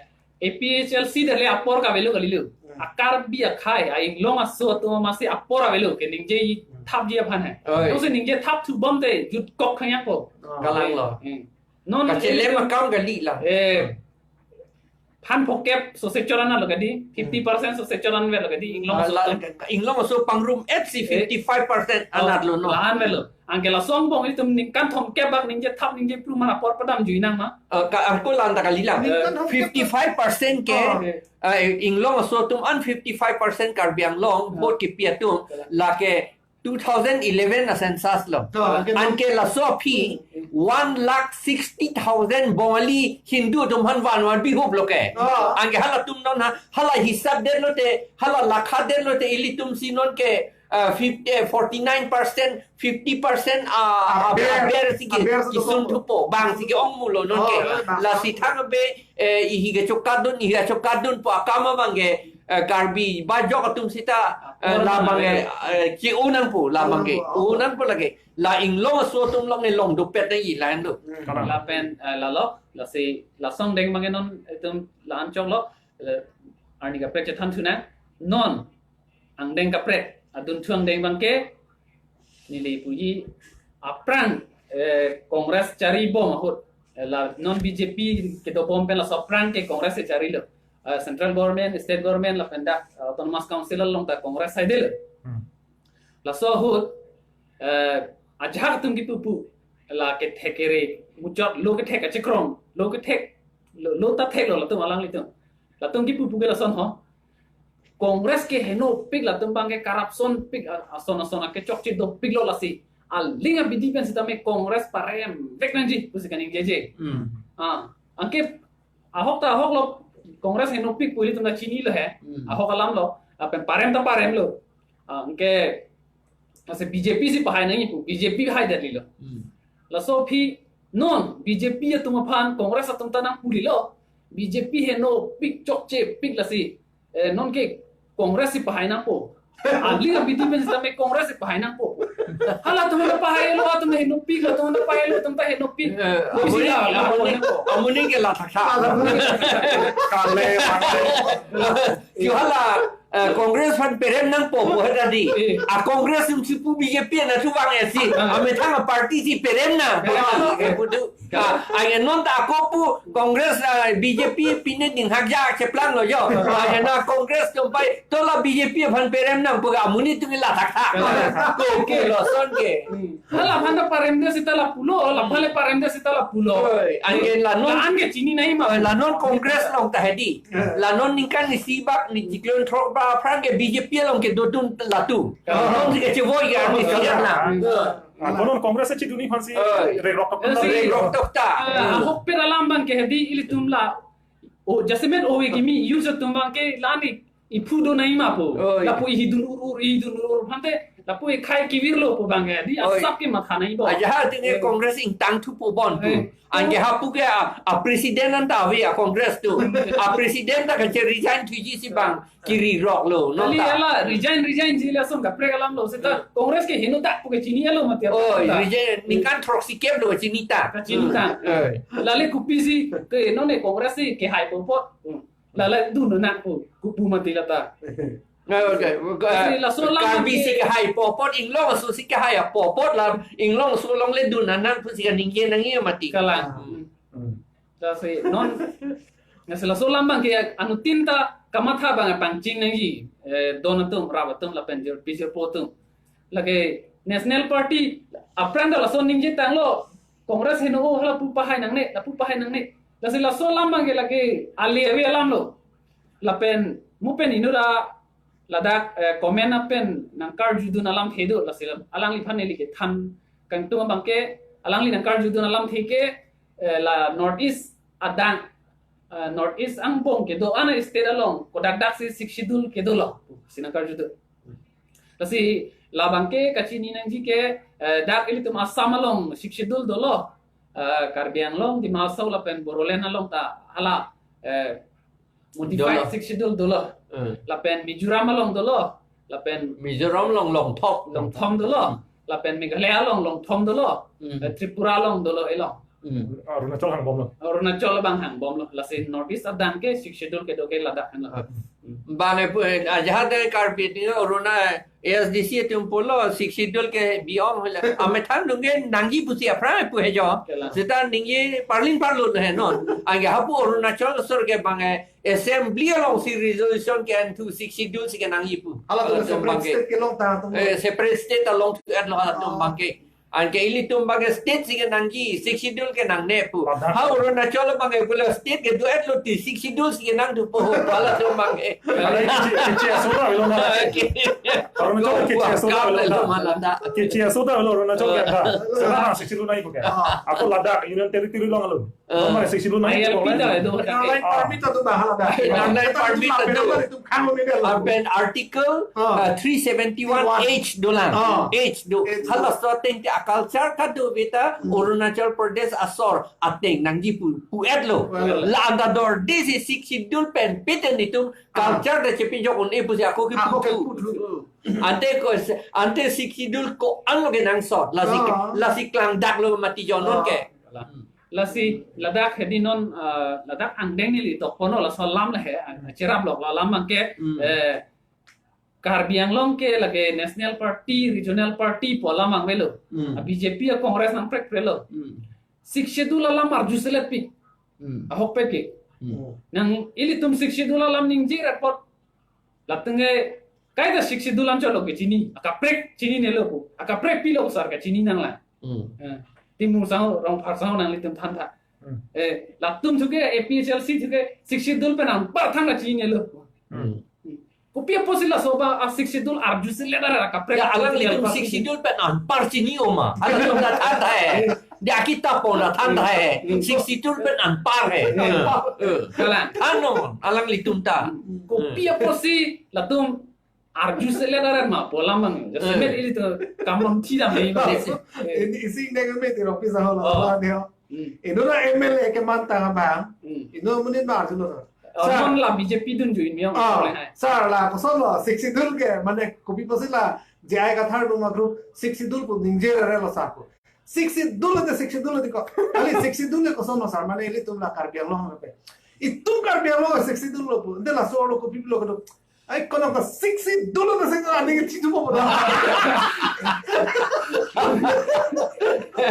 A P H L C dale apor kavelo kalilo. Hmm. A-Karbi akhei, a-Inglong aso atum amatsi apor avelo, keningje thapji aphan hai. Oi. Jongsi ningje thap thu bomte, jutkok khangyak po. Ah. Kalang lo. Hmm. Non Kachelem akam kali la. Eh, phan phokep sose choran lo kadi, fifty percent sose choran lo kadi, Inglong Ah, aso la, atum. Inglong aso pangrum-et si Eh. fifty-five percent Oh, anat lo non. la-an avelo. Anke laso angbong itum ningkan thomkep bak ningje thap ningje phru mar apor padam jui nang ma? Eh, ka, ako la-an ta kali lang. Ningkan thomkep. Fifty-five percent ke, Oh. eh, Inglong aso atum an fifty-five percent Karbi Anglong, Oh. vote kepi atum, Kalang. lake two thousand eleven a-census lo. Oh, anke Anke laso aphi Hmm. one lakh sixty thousand Bongali Hindu atum aphan vanvan bihup lo ke. Oh. Anke halatum non ha, hala hisap det lote, hala lakha det lote ilitum si non ke, ah, fifty, eh, forty-nine percent, fifty percent, ah, Aber. aber si ki, Aber si kisun thupo. thupo, bang si ke-ong mulo non Oh, ke. eh, bang. Lasi thang be, eh, ihi kechokadun, ihi kechokadun pu akam abang ke, eh, Karbi bajok atum sita, eh, Apor la abang ke, abang. eh, ki-o nangpo, la abang ke, Oh, oh. o nangpo lake. La Inglong aso atum along ne long dopet nangji lahenlo. Hmm. Kalang. Lapen, eh, lalo, lasi, laso angdeng abang ke non itum la-an choklo, eh, arni kaprek chethan thu nang, non, angdeng kaprek, adunthu angdeng abang ke, neli puji aphrang, eh, Congress chari bom ahut, eh, la non B J P kedo bom pen laso aphrang ke Congress chari lo. Eh, central government, state government, lapen dak, eh, autonomous council along ta Congress haidelo. Hmm. Laso ahut, eh, ajahak atum kipupu, la kethek kere, muchot lo kethek kachekrong, lo kethek, lo, lo ta thek lo latum alanglitum. Latum kipupu ke lason ho. Congress ke henopik latum abang ke corruption pik a-, ason ason akechokche dopik lo lasi. Aling abidi pen sitame Congress paremvek nangji pusi kaningjeje. Hmm. Ah, anke ahok ta ahok lo Congress henopik pu ilitum ta chinilo he. Hmm. Ahok alam lo, lapen parem ta parem lo. Ah, anke masa B J P si pahai nangji pu, B J P haidetlo. Hmm. Laso aphi non B J P atum aphan Congress atum ta nangpulilo. B J P henopik chokchepik lasi. Eh, non ke Congress si pahai nangpo. Alangli abidi pen sitame Congress si pahai nangpo. Halatum ta pahai lo, atum henopik, latum ta pahai lo, atum ta henopik. Eh, Pusi amoning, la, la, amoning, la, amoning ke la thakthak. Kale, kale. Yo hala, eh, Congress aphan perem nangpo, pu heta di. Eh. A Congress sim sipu B J P na chubang esi. Ah. Amethang a party si perem nang. Ah. Eh, pudu. Ah, anke non ta ako pu Congress, ah, B J P pine dinghakja cheplang lo jo. Anke na Congress atum pai to la B J P aphan perem nang pu ke amonit atum la thakthak. Ko, ko lason ke. Hmm. Hala aphan ta paremde seta la pulo, la aphan le paremde seta la pulo. Oi, anke la non, la-an ke chini nangji ma. Oi, la non Congress along ta hedi. La non ningkan isi bak ni chiklo throk ba aphrang ke B J P along kedodun latum. Ah. Non si kechevoi ke arni siang na. Ah, konon Congress chidunji aphan si Oi. Regrok tok Eh, si na. Regrok tok ta. Ah, ahokpet alam abang ke hedi ilitum la. O, jasemet ove kimi, use atum abang ke la-an iphu do nangji ma pu. Oi. Lapu ihidun ur ur, ihidun ur ur aphan te, lapu ikhai kevir lo pu abang ke hedi, Oi. Asap ke matha nangji bo. Ajahak atum ke Eh. Congress ingtang thupo bon pu. Eh. Anke hapu ke a, a president anta ave a Congress atum. A president ta kache resign thuji si bang. Kiri rok lo, no Kali ta. Ala resign, resign ji lason kaprek alam lo seta Hmm. Congress ke henodak pu ke chini alo mati apa Oh, ta. Resign ningkan throksi kep lo chini ta. Kachini ta. Hmm. Eh. Lale kopisi ke non ne Congress si kehai po po. Hmm. Lale dun nang pu kopu mati lata. Eh, okay. Kasi laso alam Karbi ke si kehai po po, Inglong aso si kehai po po la, Inglong aso along le dun nang pu si kaningje nangji mati. Kalang. Hmm. Hmm. Lasi non, lasi laso alam abang ke anuttin ta kamatha abang pangcheng nangji, eh, don atum, rap atum, lapen jirpi jirpo atum. Lake National Party, aphrang ta laso ningje tanglo, Congress heno o, hala pu pahai nangne, la pu pahai nangne. Lasi laso alam abang ke lake ale ave alam lo. Lapen, mo pen inut ta ladak, eh, comment apen nangkarjudun alamthe do, lasi alangliphan neli kethan kangtung abang ke, alangli nangkarjudun alamthe ke, eh, la North East adang, eh, North East angbong kedo-an a state along, kodak dak si Sixth Schedule kedo lo, si nangkarjudu. Lasi labang ke kachini nangji ke, eh, dak ilitum Assam along Sixth Schedule dolo, eh, Karbi Anglong, Dima Hasao lapen Bodoland along ta hala, eh, modified Dolo. Sixth Schedule dolo. Hmm. Lapen Mizoram along dolo. Lapen Mizoram along longthom. Longthom dolo. Lapen Meghalaya along longthom dolo. Hmm. Eh, Tripura along dolo elong. Hmm. Arunachal hangbomlo. Arunachal abang hangbomlo. Lasi North East adang ke Sixth Schedule kedo ke ladak henlo. Ah. Hmm. Bang e pu, eh, ajahak de Karbi ni Aruna A S D C atum pulo Sixth Schedule ke bi-ong hela. Amethang dungge nangji pusi aphrang pu he jo. Kalang. Seta ningje parlin parlun he non. Anke hapu Arunachal asor ke bang e assembly along si resolution ke-en thu Sixth Schedule si kenangji pu. Halatum Halatum separate abang ke. State kelong ta atum. Eh, separate state along thu et lo halatum Oh. abang ke. Anke ilitum abang ke state si kenangji, Sixth Schedule kenangne pu. Padahal Ha Arunachal abang ke pula state kedo et lo ti Sixth Schedule si kenang thu pu. Halatum abang ke. Ala kichi, kichi aso ta avelo na. Oke. Arunachal kichi aso ta avelo na. Kichi aso ta avelo Arunachal ke ta. Sana Sixth Schedule nangji pu ke. Ah. Ako Ladakh Union Territory along lo. Ah. Nomor Sixth Schedule nangji Ai, pu pita ke. Itu ada. Nang nai Ah. permit tu dah hala dah. Nang nai Kita permit tu tu. Apa nama itu? Kalau ni dia lo. Apen article, Ah. uh, three seventy-one H dolang. Ah. H do. H do. Halaso ateng te a culture kado beta Hmm. Arunachal Pradesh asor ateng nangji pu, pu et lo. Well. La anta dorde si Sixth Schedule pen piten itum Ah. culture ta chepinjok un-e pusi ako ke Ako ke putu. Putu. Ante ko, ante Sixth Schedule ko-an lo kenangsot. Lasi, Ah. lasi klangdak lo mati jonon Ah. ke. Lasi ladak hedi non, ah, ladak angdeng neli tokpono laso alam le he, ah, cherap lok la alam abang ke, Hmm. eh, Karbi Anglong ke lake National Party, Regional Party pu alam abang avelo. Hmm. Ah, B J P a Congress nangprek prelo. Hmm. Sixth Schedule alam arjuselet pik. Hmm. Ahokpet ke. Hmm. Nang ilitum Sixth Schedule alam ningje report. Latum ke kaita Sixth Schedule alam cholo ke chini. Akaprek chininelo pu. Akaprek pilo sar ke chini nanglang. Hmm. Eh, Timung Sangho, Rongphar Sangho nanglitum thantha. Hmm. Eh, latum thu ke A P H L C thu ke Sixth Schedule pen anpar thang chininelo. Hmm. Hmm. Kopi apotsi laso abang a Sixth Schedule arjuselet ra kaprek Ya, alanglitum Sixth Schedule pen anpar chini oma. Halatum ta thantha he. Dia kita pon ta thantha he. Hmm. Sixth Schedule pen anpar he. Hmm. Eh. Kalang. Than non, alanglitum ta. Kopi apotsi latum arjuselet ra ma pu alam abang. Jasemet Eh. ilitum kamon thi dam ni ba. Ini isi neng me ti office ho Oh. la dia. Hmm. Inut la M L A keman tang abang. Hmm. Inut amonit ma arjulo, sir. Oh, sir. Non la B J P dunjui mi ong Ah, ole hai. Sir, la kosonlo, Sixth Schedule ke, mane kopi pusi la J I Kathar Doma group Sixth Schedule pu ningjelo, sir, pu. Sixth Schedule te, Sixth Schedule te ko. Kali Sixth Schedule te kosonlo, sir, mane ilitum la Karbi Anglong pe. Itum Karbi Anglong Sixth Schedule lo pu. Ante laso arlo kopi pulo kedo. Ai, kono ko Sixth Schedule te, Sixth Schedule ani ke chitu mo.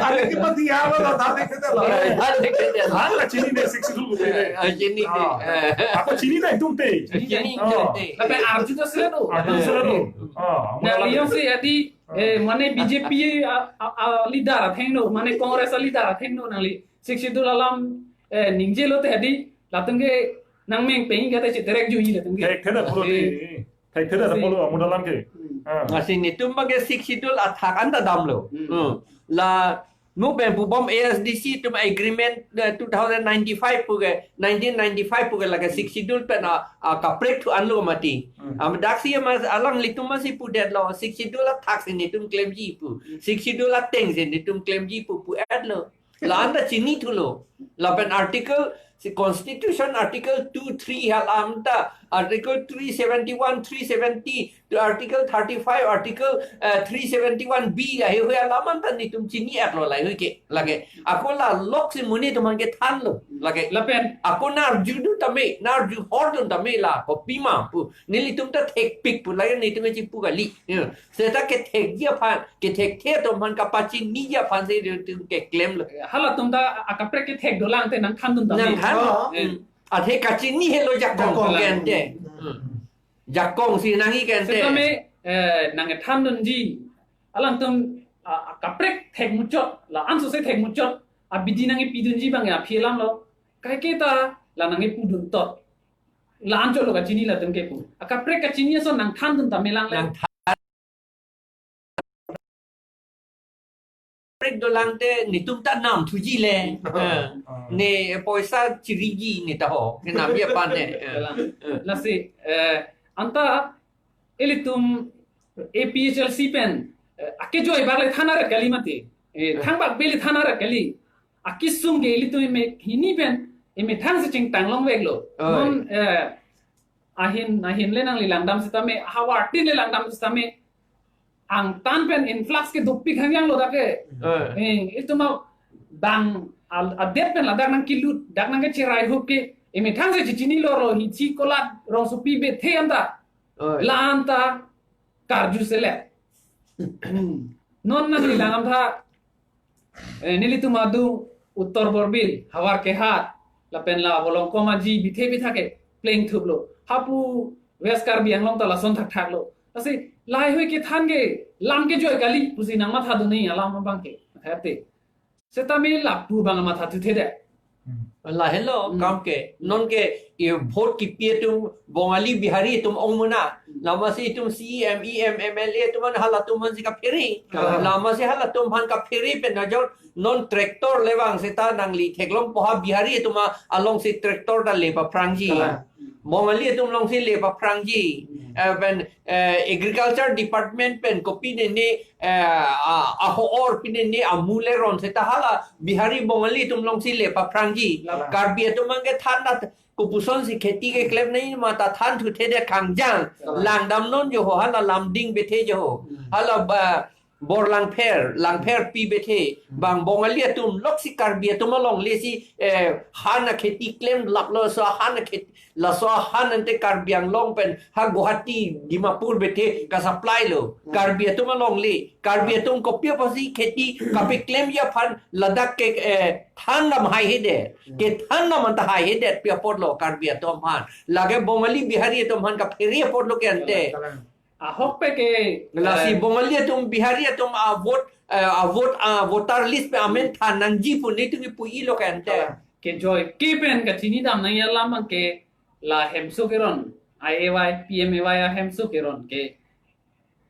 Ani ke pati ya lo, tadi ke lo. Tadi ke lo. Hala chini ne Sixth Schedule ko pe. Ah, chini ne. Ah. Eh. Ako chini na itum te. Chini Oh. itum te. Lapen arju ta sila do. Arju sila do. Ah, Nah, mula lagi. Iyo si adi, eh, mane B J P a, a, a leader athengno, mane Congress a leader athengno nangli Sixth Schedule alam, eh, ningjelo te adi, latum ke nangmeng peng kata chiterek juji latum ke. Thekthe da pulo Eh. di. Thekthe da Lasi. pulo amudalam ke. Hmm. Ah. Lasi netum abang ke Sixth Schedule athak anta damlo. Hmm. Hmm. La mo pen pubom A S D C atum agreement, eh, two thousand ninety-five pu ke, nineteen ninety-five pu ke lake Sixth Schedule pen a, a kaprek thu anlo mati. Hmm. Am daksi mas alanglitum masi pudetlo, Sixth Schedule athak si netum klemji pu. Hmm. Sixth Schedule ateng si netum klemji pu pu-etlo. La anta chinithulo. Lapen article, si Constitution article two three hal anta, article three seventy-one, three seventy, to article thirty-five, article, eh, three seventy-one B, ahi hui alam anta netum chini-etlo lahei hui ke, lake. Ako la lok si monit atum aphan kethanlo, lake. Lapen. Ako narju dun tame, narju hor dun tame la, kopi ma pu. Nelitum ta thekpik pu, lake netum chipu kali. Ya. Seta kethekji aphan, kethekthe atum aphan kapachiniji aphan si netum keklemlo. Halatum ta akaprek kethek dolang te nangthan dun tame. Nangthan. Oh. Eh. Hmm. Athe kachini helo jakong Jakong. kente. Hmm. Jakong si nangji kente. Setame, eh, nangthan dunji. Alangtum, a, akaprek thek muchot, la-an sose thek muchot, abidi nangpi dunji abang ya aphi alamlo. Kaike ta, la nangpu dun tot. La-an chotlo kachini latum ke pu. Akaprek kachini ason nangthan dun tame lang le. Nangthan. Prek dolang te netum ta namthuji le. Eh, Ah. ne poisa chiriji ne ta ho. Ke namji aphan ne. Eh. Dolang. Eh. Lasi, eh, anta ilitum A P H L C pen, eh, akejoi bak le than arat kali mati. Eh, Eh. thangbak beli than arat kali. Akesung ke ilitum eme hini pen, emethang si chingtang longveklo. Oi. Non, eh, ahin, ahin le nangli langdam setame, havar tin le langdam setame, angtan pen influx ke dopik hangyang lo dak ke. Eh. Eh, itum abang al-, adet pen ladak nangkelut, dak nangkecherai hup ke, emethang si chichinilo ro, hichi kolat rongsopi bethe anta. Oh. La anta karju selet. Non nangli langdam tha, eh, nelitum adung Uttar Borbil, Havar Kehat, lapen la Volongkom Aji, bithe bitha ke plengthuplo. Hapu West Karbi Anglong ta lason thakthaklo. Lasi, lahei hui kethan ke, lam kejoi kali, pusi nangmatha dun ne alam abang ke. Matha te. Setame lapu abang mathathuthedet. Hmm. Lahelo, Hmm. kam ke. Non ke, i vote kipi atum, Bongali Bihari atum ong muna. Hmm. Lasi itum C E M, E M, M L A atum aphan halatum aphan si kaphere. Kalang. Lasi halatum aphan kaphere pen ajok non tractor levang seta nangli theklongpo ha Bihari atum alongsi tractor ta le paphrangji. Kalang. Bongali atum alongsi le paphrangji. Hmm. Eh, pen, eh, agriculture department pen kopi ne ne, eh, a, ahor pi ne ne amu le ron seta hala Bihari Bongali atum alongsi le paphrangji. Kalang. Karbi atum abang kethan ta kopuson si kheti keklem nangji ma ta thanthuthedet kangjang. Kalang. Langdam non jo ho hala lamding bethe jo ho. Hmm. Hala ba, bor langpher, langpher pi bethe, Hmm. bang Bongali atum, loksi Karbi atum alongle si, eh, han akheti klem laplo, laso han akhet-, laso han ante Karbi Anglong pen, ha Guwahati, Dimapur bethe, kasupply lo. Hmm. Karbi atum alongle, Karbi atum kopi apotsi kheti, kapeklemji aphan, ladak ke, eh, thandam haihedet, Hmm. kethandam anta haihedet, pi apotlo Karbi atum aphan. Lake Bongali Bihari atum aphan kaphere apotlo ke ante. Kalang, kalang. Ahok pe ke, Lasi eh, Bongali atum, Bihari atum a vote, eh, a vote, a voter list pen amen than nangji pu netum kipu-ilo ke ante. Kalang. Kejoi ke pen kachinidam nangji alam abang ke la hemso keron, I A Y, P M A Y ahemso keron ke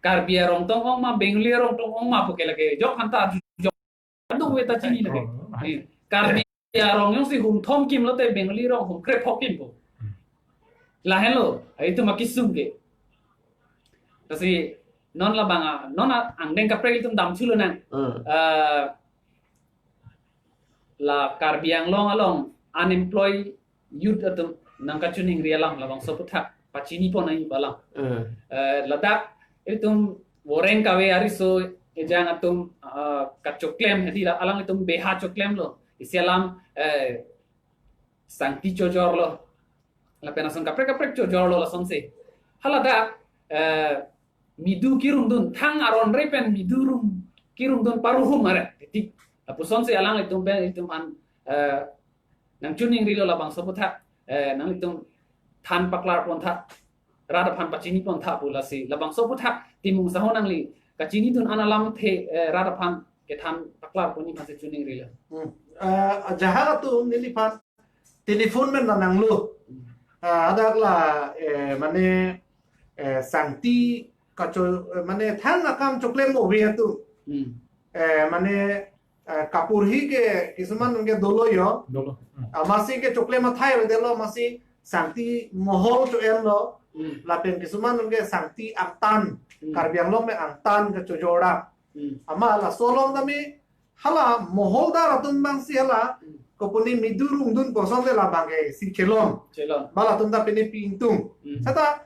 Karbi arong tong ong ma, Bengali arong tong ong ma pu ke lake jok hanta jok. Kadokave ta chini lake. Oh. Eh, Karbi arong jongsi hum thom kim lote Bengali arong hum krepho kimpo. Hmm. Lahenlo, itum akesung ke. Lasi non labang a, non a, angdeng kaprek itum damthulo nang. Hmm. Eh, la Karbi Anglong along unemployed youth atum nangkachiningri alam labangso aphuthak pachini pon nangji pu alam. Eh. Eh, ladak itum voreng kave ariso ejang atum, eh, kachoklem hedi la alanglitum beha choklemlo. Isi alam, eh, sangti chojorlo. Lapen ason kaprek kaprek chojorlo lasonsi. Haladak, eh, midu kirungdun, thang aron re pen midu rung kirungdun paruhum are. Titik. Lapusonsi alanglitum pen itum an, eh, nangchiningrilo labangso aphuthak, eh, nanglitum than paklar pon tha, rat aphan pachini pon tha pu lasi. Labangso aphuthak Timung Saho nangli kachinidun an alamthe, eh, rat aphan kethan paklar ponji aphansi chiningrilo. Hmm. Eh, ajahak atum neliphan telephone pen nanglo. Hmm. Ah, hadak la, eh, mane, eh, sangti kacho, eh, mane thang akam choklem ove atum. Hmm. Eh, mane, eh, kapurhi ke kisuman nungke dolo jo. Dolo. Hmm. Amatsi ke choklem athai avedetlo, amatsi sangti mohol cho-enlo. Hmm. Lapen kisuman nungke sangti angtan, Hmm. Karbi Anglong me angtan kachojor dak. Hmm. Amat laso along tame hala moholdar atum abangsi hala, Hmm. kopine midu rungdun kosonte labang ke si chelon. Chelon. Ba latum ta pine pi ingtung. Hmm. Seta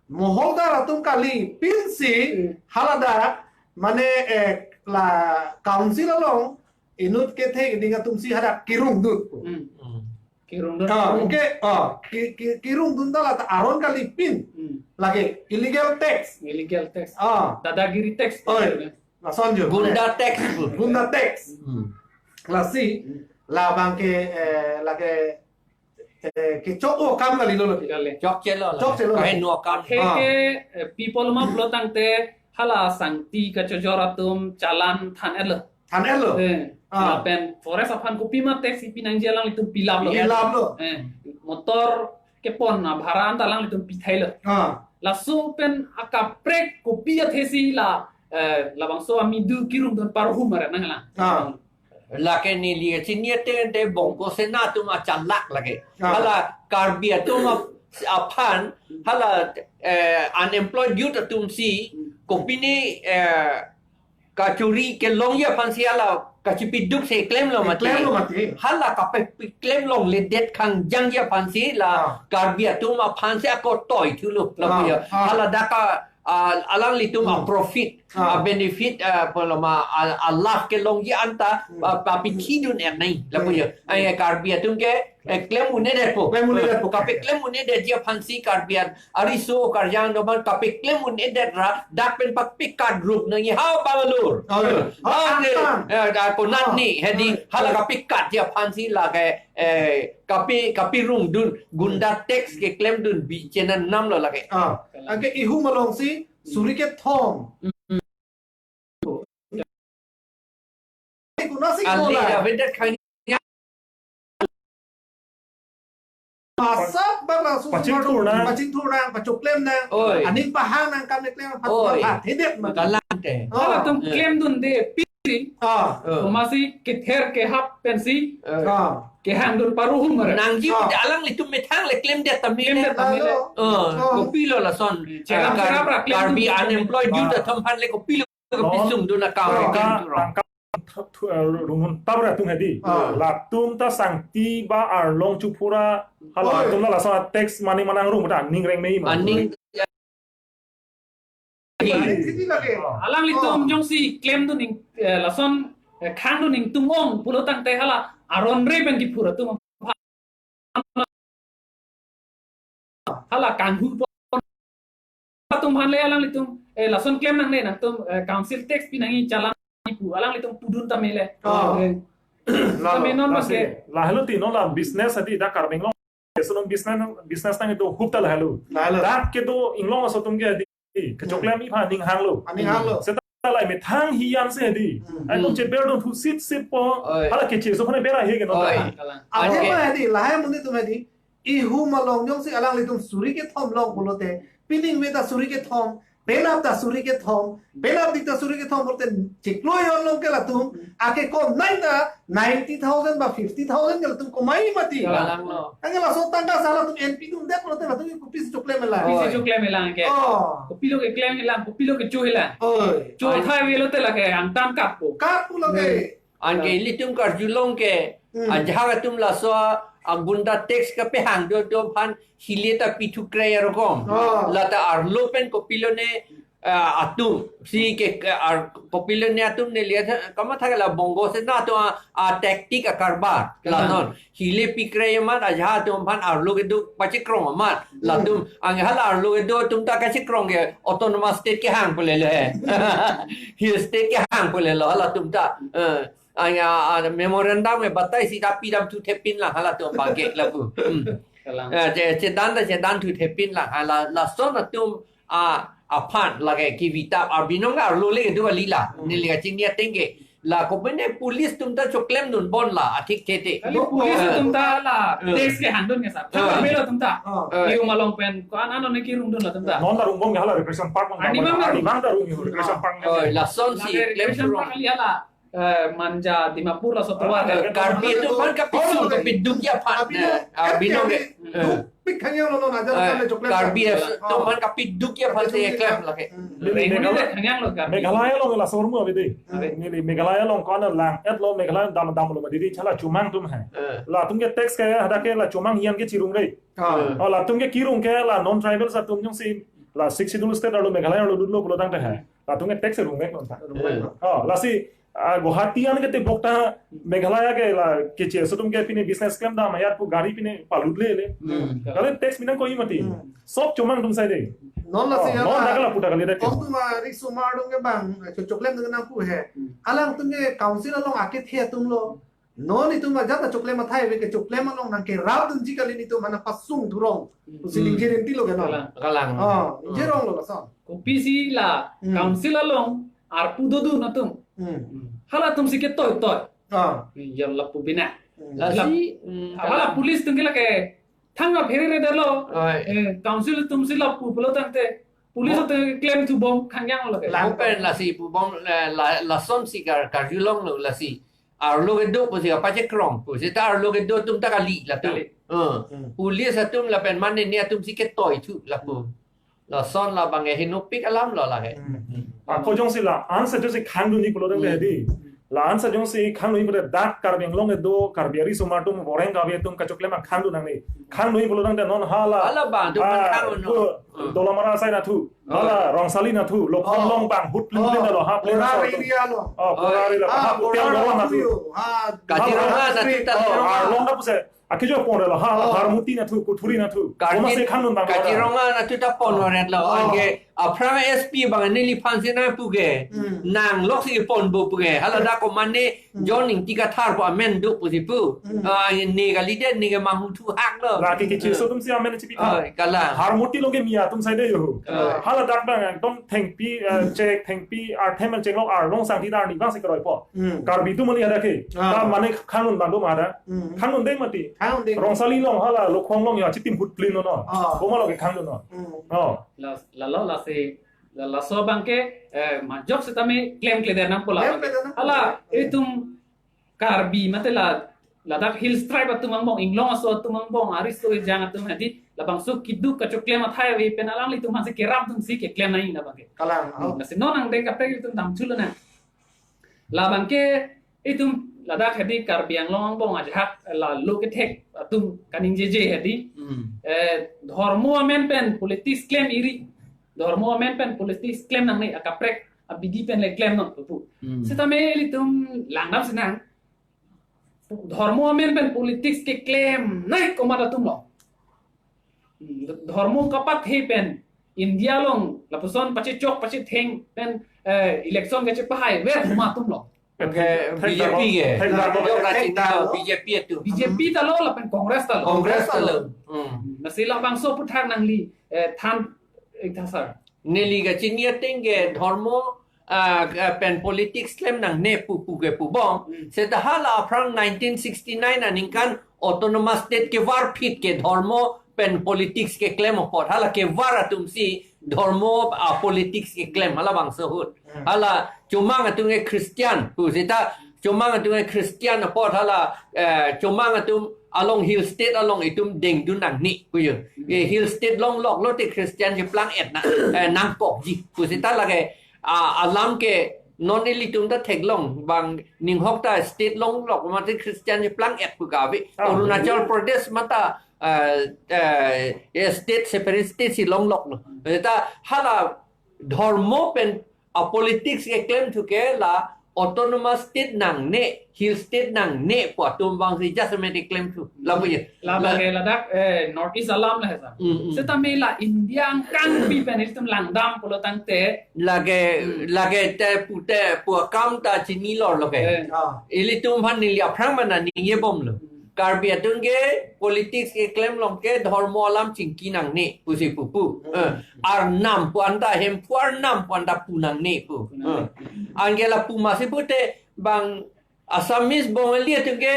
moholdar atum kali pinsi Hmm. haladak mane, eh, la council along inut kethe keding atumsi hadak kirungdun. Hmm. Hmm. Kirungdun. Ah, oke, ah, ki, ki, kirungdun ta la ta aron kali pin. Hmm. Lake illegal tax. Illegal tax. Ah. Dadagiri tax. Oi. Lason jo. Gunda tax. Gunda tax. Hmm. Lasi, Hmm. labang ke, eh, lake, eh, kechok-o akam kalilo lake. Kali. Chokchelo la. Chokchelo la. Kahe no akam. Athe Ah. ke, eh, people ma pulo tangte hala sangti kachojor atum challan than-etlo. Than-etlo. Eh, Ah. lapen forest aphan kopima tax kipi nangji alanglitum pilaplo. Pilaplo. Eh, motor kepon abhara anta alanglitum pithailo. Ah. Laso pen akaprek kopi athesi la, eh, labangso amidu kirungdun paruhum are nanglang. Ah. Lake neli chini ate ante Bongko Sena atum achalak lake. Ah. Hala Karbi atum ap-, aphan, hala, eh, unemployed youth atumsi, Hmm. kopine, eh, kachuri kelongji aphansi hala kachipiduk si klemlo mati. Klemlo mati. Hala kapeklemlongledet kangjangji aphansi la Ah. Karbi atum aphansi ako toi thulo. Ah, Lapuya. ah. Hala dak a, ah, alanglitum a Hmm. profit, Ah. a benefit, ah, poloma, a, a lav kelongji anta, Hmm. ah, papikhidun-et nai. Lapuya. Hmm. Ai Karbi atum ke, eh, klem un-edetpo. Klem un-edetpo. Kapeklem un-edetji aphansi Karbi an ariso karjang doman kapeklem un-edet ra dak pen pakpikat rup nangji ha Bangalore. Oh, iya. Bang Oh, eh, angtan. eh, da konat Oh. ni hedi Oh. hala kapikatji aphansi lake, eh, kapi, kapirungdun gunda tax keklemdun bi chennam lo lake. Ah, anke ihum alongsi suri kethom. Mm. Kunasi Ali kola. David kan Asap ba langsung Pachingthur nang. Pachingthur nang, pachoklem nang. Oi. Aning pahang nang kam keklem, Oi. Phat hidet ma. Kalang te. Oh. Halatum Eh. klemdunde pi. Ah. Eh. Komasi kether kehap pensi. Eh. Ah. Kehangdun paruhum ra. Nangji Ah. pute alanglitum methang le klemdet tame Klemdet le. tame le. Lalo. Eh, Oh. kopilo lason. Cheram Eh, cheram ra klemdun Karbi tame. unemployed youth Ah. atum aphan le kopilo Oh. kopisung dun akam Tangka, klemdun ra. tangka thu-, eh, runghun tabra tung hedi. Ah. Latum ta sangti ba arlong chupura, hala Oi. latum la lason tax mane manang rung ta aning reng mei ma. Aning Aning siti lake. Alanglitum Oh. jongsi klemdun ning, eh, lason, eh, khangdun ingtung ong pulo tangte hala aron re pen kiphur atum. Hala kanghu pon atum aphan le alanglitum, eh, lason klem nangne nangtum, eh, council tax pi nangji challan pu alanglitum pudun tame le. Oh. Eh, Lalo, tame non lasi, maske. Lahelo ti non la business adi dak Karbi Anglong. Kesunung business, business nang itum hup ta lahelo. Lahelo. Dak kedo inglong aso atum ke adi. Kechoklem iphan aning hanglo. Aning hanglo. Seta la methang hiyan si adi. Hmm. Atum cheberdun thu sip sip po. Oi. Hala keche aso aphane bera he ke non Oi. ta. Kalang. Ade Oke. ma adi, lahai amonit atum adi. Ihum along jongsi alanglitum suri kethom long pulote, pining ve ta suri kethom, penap ta suri kethom, penap dik ta suri kethom pulote chiklo jon long ke latum, ake kom nai ta ninety thousand ba fifty thousand ke latum komai mati. Kalang lo. Anke laso tangka si latum N P dun det pulote latum ke kopisi choklem lang. Kopisi Oi. choklem lang ke. Oh. Kopilo keklem lang, kopilo kecho lang. Oi. Cho Oi. thai ve lote lake angtan kap po. Kap po lake. Hmm. Anke ilitum karjulong ke, hmm, ajahak atum laso a gunda tax kapehang do do aphan hile ta pithu kre arokom. Ah. Lata arlo pen kopilone, ah, atum si ke, ke ar, kopilone atum neli kamatha ke la Bongo Sena atum a, a tactic a karbar. Hmm. Lason hile pikre amat ajahak atum aphan arlo kedo pachekrong amat. Hmm. Latum anke hala arlo kedo atum ta kachekrong ke autonomous state kehang pule le. Hill state kehang pule lo halatum ta. Eh, aya, ah, memorandum ke batai si ta pidam thu thepin lang halatum bangke lapu. Hmm. Kalang. Eh, che, chedan ta chedan thu thepin lang hala lason atum a, aphan lake kivitap abinong arlo le kedo kali la. Hmm. Neli kachini ateng ke. La kopine police atum ta choklemdun bon la athik thete. Kali police atum ta la, eh, tax kehangdun ke sir. Eh. Kami lo atum ta. Eh. Iu malong pen ko an ano ne kirungdun latum ta. Non ta rungbom ke hala Recreation Park mang. Arnivang ta rung. Arnivang ta rung iu Recreation Park mang. Oh, lasonsi lake Recreation Park kali hala, eh, Manja, Dimapur laso tovar. Ah, eh, Karbi atum aphan kapisung, kapidukji aphan. Abinong, eh, abinong ke, eh, duk pik khang yang lo non ajar, eh, kami choklem. Karbi atum aphan kapidukji aphan si keklem lake. Hmm. Neli Meghalaya, khang yang lo Karbi. Meghalaya along laso rumah bede. Abe. Neli Meghalaya along ko-an lang-et lo, Meghalaya dam dam lo ma didi chala chomang atum hai. Eh. Latum ke tax ke hadak ke la chomang hian ke chirung re. Ah. Oh, latum ke kirung ke la non tribal atum jongsi la Sixth Schedule state arlo Meghalaya arlo dun lo pulo tangte hai. Latum ke tax rung vek non ta. Rung vek non. Oh, lasi, ah, Guwahati an ke tebok ta Meghalaya ke la keche atum ke pine business klemdam ajat pu gari pine palut le le. Hmm. Kali tax mina koi mati. Hmm. Sob chomang atum sai de. Non lasi, oh, ya non la, dak la puta kali dak. Kong atum ari sumar dong ke bang, cho-, choklem dengan aku he. Hmm. Alangtum ke council along akethe atum lo. Non itum ajat ta choklem athai ave ke choklem along nangkerapdunji kali nitum mana pasung thurong. Hmm. Pusi ningje rinti lo ke non. Kalang. Kalang. Oh, ningje rong lo lason. Kopisi la, hmm, council along arpu dodun atum. Hmm. Halatum si ketoi toi. Ah. Ya lapu bina. Hmm. Lasi, hmm, hala kalang. Police atum ke lake thang aphere re dalo. Oi. Eh, council atum si lapu pulo tangte police, oh, atum klem thu bom khang yang lo ke. Lapen lasi pubom, eh, la, lasonsi kar, karjulong lo lasi. Arlo kedo pusi kapachekrong pusi ta arlo kedo atum ta kali latum. Kali. Eh. Hmm. Police atum lapen mane ne atum si ketoi thu lapu. Lason labang ke hinupik alam lo la he. Hmm. Ako jongsi la-an si jongsi khangdunji pulo tangte, hmm, di. La-an si jongsi khangdunji pulo dak Karbi Anglong kedo Karbi ari sumar atum boreng Karbi atum kachoklem khangdun nangne. Khangdunji pulo tangte non hala. Hala bang atum, ah, khangdun, pu, no. Hmm. Dolamara asai nathu. Oh. Hala Rongsali nathu, Lokhong, oh, along bang hut plin, oh, plin lo ha, plin Borar lo. Area lo. Oh, Borar area lo. Ah, ha, Borar hotel lo area nathu. Yo. Ha, Kaziranga hala nathu ta, oh, lo. Ah, long na puse. Akejo pon lo ha, oh, Harmoti nathu, Kuthuri nathu. Karbi, oma se khangdun bang Kaziranga nathu ta pon, oh, lo ret lo. Oh. Anke aphrang S P bang neliphan si nangpu ke. Hmm. Nang lok si pon bo pu ke. Hala dak ko mane, hmm, John Ingti Kathar pu amen do pusi pu. Hmm. Ah, ne kali de, ne ke mahu thu hak lo. La ke keche atum si amen chipi tha. Oh, kalang. Harmoti along ke Miya atum sai de yo. Oh. Hala dak bang ekdom thengpi, eh, chek thengpi, ar them chek lo, arlong sangti dar ni bang si keroipo. Hmm. Karbi atum mani ada ke. Ah. Ta mane khangdun bang do ma ada. Hmm. Khangdun de mati. Khangdun de. Rongsali along hala Lokhong along ya chitim hut plin lo no. Ah. Koma lo ke khangdun lo. Hmm. Oh. La, la lo lasi, la, laso abang ke, eh, majok setame klemkle de nangpo la. Klemkle de nangpo. Hala, hmm, itum Karbi mate la, ladak Hills Tribe atum angbong, Inglong aso atum angbong, ari so ejang atum hadi, labangso keduk kachoklem athai ave pen alanglitum aphan si kerapdunsi keklem nai labang ke. Kalang, hmm, oh. Lasi non angdeng kaprek itum damthu lonang. Labang ke itum ladak hadi Karbi Anglong angbong ajahak la lo kethek atum kaningjeje hadi. Hmm. Eh, dhormo amen pen politics klem iri. Dhormo amen pen politics klem nangne akaprek abidi pen le klem non pu. Hmm. Setame ilitum langdam senang. Dhormo amen pen politics keklem nai komat atum lo. Dhormo kapathe pen India along lapuson pachechok pachetheng pen, eh, election kachepahai ver komat atum lo. Thek, thek, B J P ke. Thek, thek, thek, thek, B J P atum. B J P ta lo lapen Congress ta lo. Congress ta lo. Hmm. Lasi labangso aputhak nangli, eh, than, eh, tha sir. Neli kachini ateng ke dhormo, ah, ah, pen politics klem nangne pu pu ke pubom. Hmm. Seta hala aphrang nineteen sixty-nine aningkan autonomous state kevarphit ke dhormo pen politics keklem apot. Hala kevar atum si dhormo, ah, politics keklem halabangso ahut. Hmm. Hala chomang atum ke Christian pu seta chomang atum ke Christian apot hala, eh, chomang atum along Hill State along itum dengdun nangne pu yo. Hmm. Eh, Hill State along lok lote Christian cheplang-et na, eh, nangkokji pu seta lake, ah, alam ke Non ilitum ta theklong bang ninghok ta state longlok mate Christian cheplang-et pu kave. Ah. Arunachal Pradesh mata, eh, eh, eh, state separate state si longloklo. Ta hala dhormo pen a politics keklem thu ke la autonomous state nangne, hill state nangne pu atum bang si just a minute klem thu. Lapu ye. Labang ke ladak, eh, North East alam le sa. Mm, mm. Setame la India angkang pi pen ilitum langdam pulo tangte. Lake, Hmm. lake te pute pu akam ta chinilor lo ke. Eh. Ah. Ilitum aphan neli aphrang mana ningje bomlo. Hmm. Karbi atum ke politics keklem along ke dhormo alam chingki nangne pusi pupu. Hmm. Eh, Arnam pu anta, Hemphu Arnam pu anta pu nangne pu. Pu nangne. Eh. Anke lapu masi pute bang Assamese Bongali atum ke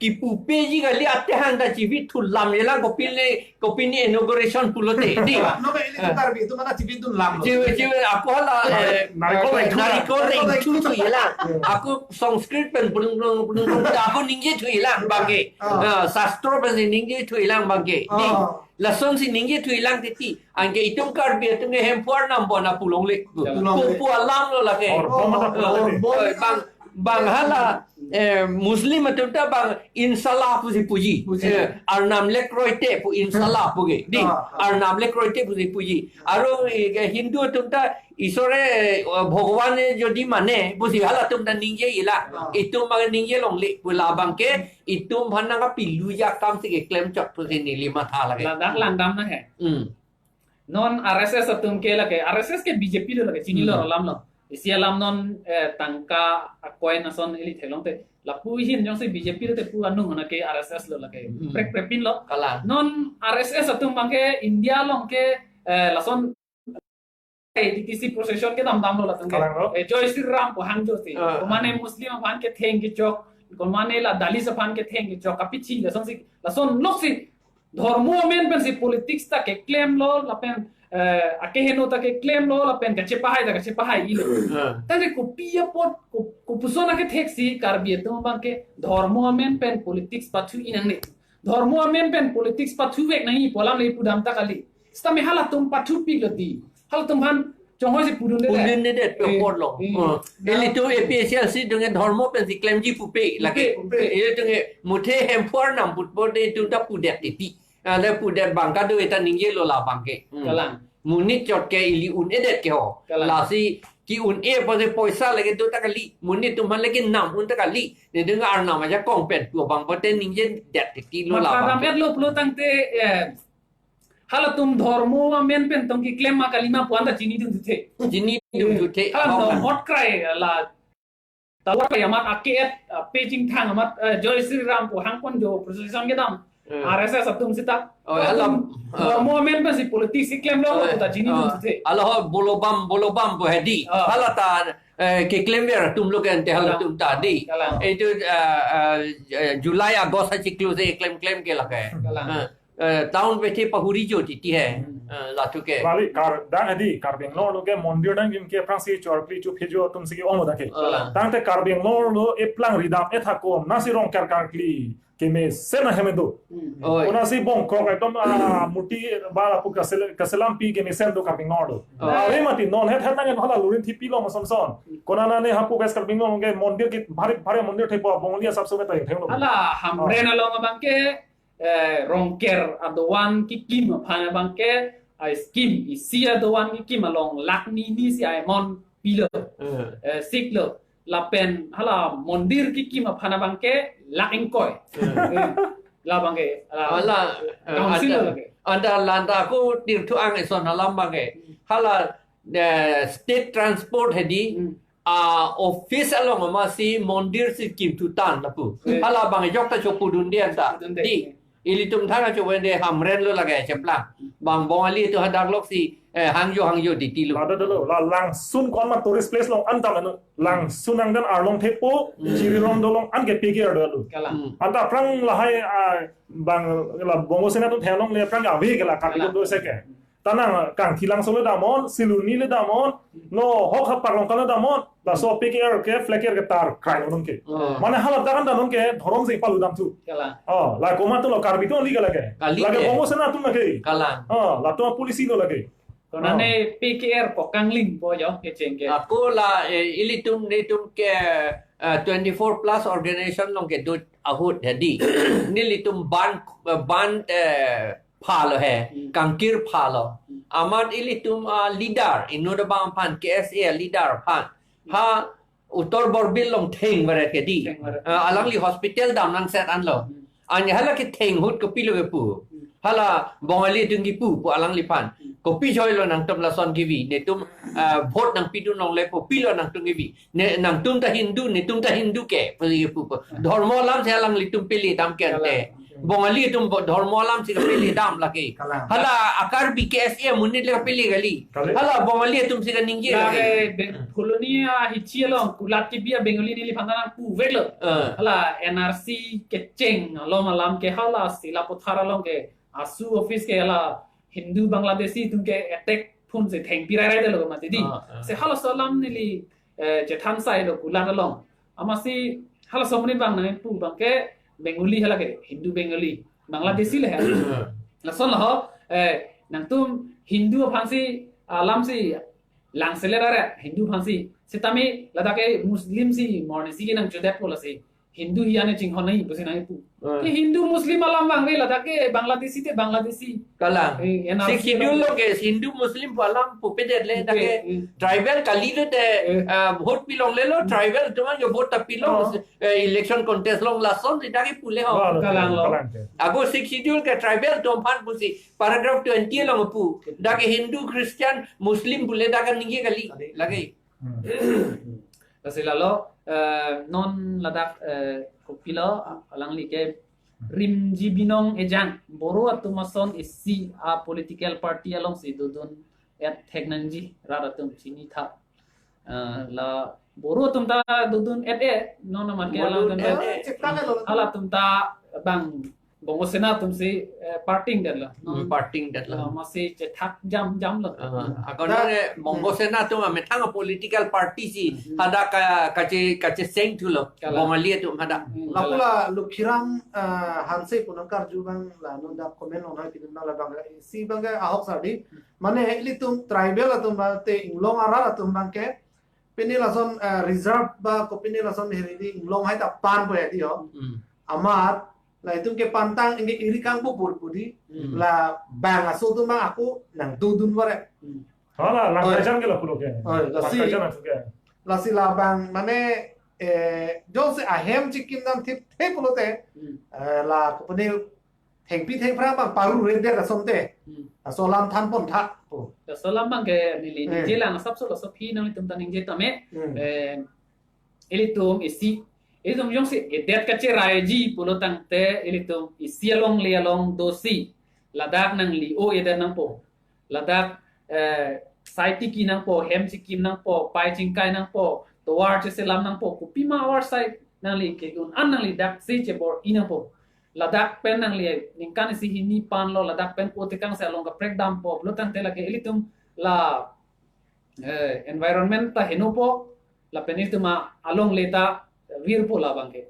kipu peji kali, ate hang ta chivit thu lam jelang, kopine, kopine inauguration pulote. Di. No, no, ini Eh. Karbi atum mana chivit thu lam lo. Chivi, chivi, ako hala, eh, Narikol rengthu. Narikol rengthu thu jelang. Hmm. Ako Sanskrit pen pudung pudung pudung pudung, ako ningje thu jelang bangke. Ah. Ah, sastro pen ningje thu jelang bangke. Di. Ah. Lasonsi ningje thu jelang titi. Anke itum Karbi atum ke Hemphu Arnam pu anta pu longle. Pu longle. Pu, pu alam lo lake. Or, bom anta pu longle. Or, bom. Eh, bang, bang hala, eh, Muslim atum ta bang inshallah pusi puji. Puji. Eh, Arnam le kroite pu inshallah pu ke. Di, Ah, ah. Arnam le kroite pusi puji. Aro, eh, Hindu atum ta Isore, eh, Bhagwan e jodi mane pusi halatum ta ningje jelang. Ah. Itum bang ningje longle pu labang ke, itum aphan nangkapiluji akam si keklem chot pusi neli matha lake. Ladak langdam na he. Hmm. Non R S S atum ke lake, R S S ke B J P lo lake, chinilo Hmm. alam lo. Isi alam non, eh, tangka a-coin ason ili theklong te. Lapu ahin jongsi B J P lo te pu anung na ke R S S lo lake. Hmm. Prek prepin lo. Kalang. Non R S S atum bang ke India along ke, eh, lason, eh, D T C procession kedam damlo latum ke. Kalang lo. Eh, Jai Shri Ram pu hang jo si. Ah. Komane Muslim aphan ketheng kechok, komane la Dalit aphan ketheng kechok, kapichi lasonsi, lason loksi dhormo amen pensi politics ta keklemlo, lapen, eh, akeheno ta keklemlo, lapen kachepahai ta kachepahai-ilo. Ah. Tangte kopi apot, ko-, kopuson akethek si Karbi atum bang ke dhormo amen pen politics pathu-i nangne. Dhormo amen pen politics pathuvek nangji pu alam le pudam ta kali. Setame halatum pathupiklo di. Halatum aphan chonghoi si pudunde. Pudunde det pe Eh, apor lo. eh. Eh. Ilitum A P H L C atum ke dhormo pensi klemji pupe lake. Pupe, pupe. Ilitum ke muthe Hemphu Arnam put put itum ta pudet titi. Ale pudet bang kado eta ningjelo labang ke. Hmm. Kalang. Monit chot ke ili un-edet ke ho. Kalang. Lasi ke-un-e pose poisa lake do ta kali. Monit atum aphan lake nam un ta kali. Ne dengan Arnam ajakong pen pu abang pote ningjedet titi lo labang ke. Mathadam-etlo pulo tangte, eh, halatum dhormo amen pen tong keklem ma kali ma pu anta chinidun thuthe. Chinidun thuthe. Hala Oh. no hot cry la. Tawar ya mat ake-et, ah, pejing thang amat, eh, Jai Shri Ram pu hangpon jo procession kedam. Eh. R S S atum sita. Oh, Halatum hala, ah. dhormo amen pensi politics keklemlo Oh, pu ta chinidun ah, thuthe. Hala ho bolobam, bolobam pu hedi. Ah. Hala ta, eh, keklemver atum lo ke ante Kalang. halatum ta di. Kalang. Itu, eh, eh, eh, July, August achiklo si klemklem ke lake. Kalang. Eh, eh, town bethe pahuri jo titi he. Hmm. Eh, latu ke. Lali kar dang adi Karbi Anglong lo ke mondir dang jim ke aphrangsi chorkli chu phejo atum si ke-ong lo dak ke. Kalang. Tangte Karbi Anglong lo eplang ridam ethak ko nasi Rongker karkli kemesen ahem do. Hmm. Oi. Konatsi bongkrok ekdom, ah, murti ba lapu kasel-, kaselampi kemesen do Karbi Anglong lo. Oh. Are mati non het het nang hala lurin thipi lo mason son. Konane hapu West Karbi Anglong ke mondir ke bhari bhari mondir thepo Bongali asap so ta thenglo. Hala Hamren Oh. along abang ke, eh, Rongker adovan kekim aphan abang ke, ah, scheme isi adovan kekim along lakh ni ni si amount pilo. Eh. Eh, siklo. Lapen hala mondir kekim aphan abang ke lakh ingkoi. Eh. Eh, labang ke, hala Hala, eh, council ada, lake. ada landa ko tirthu ang eson hala abang ke. Hala, eh, state transport hedi, Hmm. ah, office along amatsi mondir si kimthu tan lapu. Eh. Hala abang jok ta chopudunde anta. Chopudunde. Di, ilitum thang acho wende Hamren lo lake chemplang. Bang Bongali atum hadak loksi, eh, hangjo hangjo titi lo. Lada dolo, la Langsun ko-an ma tourist place lo anta manu. Langsun nang dan arlong thepo, Hmm. Jiribam dolong an ke P K R dolo. Kalang. Hmm. Anta aphrang lahai, ah, bang la Bongo Sena atum theklongle aphrang ave ke la Karbi Kalang. atum do se ke. Tanang Kangthilangso le damnon, Siluni le damnon, no hok hap parlong kan le damnon, laso P K R ke flag ke tar krai non ke. Oh. Mane hala dakan danon ke dhorom si paludam thu. Kalang. Oh, la komat lo Karbi atum ali ke lake. Kali Lake ke. Bongo Sena atum lake. Kalang. Oh, latum policy lo lake. Konane P K R po kangling po jo kecheng ke. Ako la, eh, ilitum, nelitum ke, eh, twenty-four plus organization along kedo ahut jadi. Nelitum band, eh, band, eh, phalo he, Hmm. kangkir phalo. Hmm. Amat ilitum, ah, leader, inut abang aphan, K S A leader aphan. Ha, Uttar Borbil along theng varet ke di. Theng varet. Ah, alangli hospital dam nangset anlo. Hmm. Anke hala ketheng ahut kopilo kepu. Hmm. Hala Bongali atum kipu pu alangliphan. Hmm. Kopi joilo nangtum lason kevi. Netum, ah, vote nangpidun longle kopilo nangtum kevi. Ne, nangtum ta Hindu, netum ta Hindu ke, pu kepu pu. Hmm. Dhormo alam si alanglitum pele dam ke ante. Kalang. Bongali atum bo-, dhormo alam si kapele dam lake. Kalang. Hala a-Karbi K S A amonit le kapele kali. Kali. Hala Bongali atum si kaningje lake. Lake Be-, Polonia hichi along kulat kebi a-Bengali neliphan ta nangpuveklo. Eh. Hala N R C kecheng along alam ke hala Sila Pathar along ke AASU office ke hala Hindu Bangladeshi atum ke attack phun si thengpi rairai detlo mati di. Ah, ah. Si halaso alam neli, eh, chethan sailo kulat along. Amatsi halaso amonit abang nangpu abang ke Bengali hala ke, Hindu Bengali. Bangladeshi le he. Lason lo ho, eh, nangtum Hindu aphan si, alam si langselet aret, Hindu aphan si. Setame ladak ke Muslim si mornisi ke nangchodet po lasi. Hindu hi ane chinghon nai pusi nangpu. Hmm. Ke Hindu Muslim alam abang ke ladak ke Bangladeshi te Bangladeshi. Kalang. Eh, N R C Sixth Schedule along along ke Hindu Muslim pu alam pupedet le, dak ke, eh, tribal kali lote, eh, ah, vote pilonglelo, tribal atum ke vote ta pilo, oh, eh, election contest along lason si dak ke pule ho. Oh, kalang lo. Kalang ke. Ako Sixth Schedule ke tribal atum aphan pusi paragraph twenty along pu. Dak ke Hindu, Christian, Muslim pule dak ke ningje kali. Kali. Lake. Hmm. Lasi lalo, eh, non ladak, eh, kopilo, alangli ke Rimji Binong Ejang, Boro atum ason isi a-political party along si dodun-et thek nangji, rat atum chinitha. Eh, la Boro atum ta dodun-et e, non amat ke Bodun alang atum et ta, e. Chipta ke lo. Halatum ta bang Bongo Sena atum si, eh, parting detlo. Hmm, parting detlo. Eh, amatsi chethak jam jam lo. Ah, ako ta, nang, eh, Bongo, hmm, Sena atum amethang political party si, hmm, hadak ka, kache, kacheseng thulo. Kalang. Bongali atum hadak. Hmm, lapu kalang. La Lokhiram, eh, Hanse pu nangkarju abang la non dak comment along hai pidun abang la abang, eh, si abang ke ahok sar di. Mane ilitum tribal atum abang te inglong arat atum abang ke pini lason, eh, reserve ba kopine lason heri di inglong hai ta pan po ya di ho. Hmm. Amat la itum ke pantang ingke iri kangpu pur pu di, hmm, la bang aso atum abang ako nangdodun varet. Hmm. Hala, langkaijan ke lapulo ke. Oh, lasi. Langkaijan atum ke. Lasi la abang mane, eh, jongsi ahem chikim dam thip the pulote, hmm, eh, la kopine thengpi thengphrang abang paru red det asonte. Hmm. Laso alam thanpon tha po. Laso alam abang ke neli, eh, ningje lang asapso laso aphi nanglitum ta ningje tame. Hmm. Eh, ilitum isi, ilitum jongsi edet kacheraiji pulo tangte ilitum isi alongle along dosi ladak nangli-o-edet nangpo. Ladak, eh, sai tiki nangpo, hem chikim nangpo, pai chingkai nangpo, tovar cheselam nangpo, kopima avarsai nangli ke-un an nangli daksi chebor-i nangpo. Ladak pen nangli ningkan isi hini panlo, ladak pen ko tekang si along kaprek dampo pulo tangte lake ilitum la, eh, environment ta henopo, lapen ilitum alongle ta virpo la abang ke.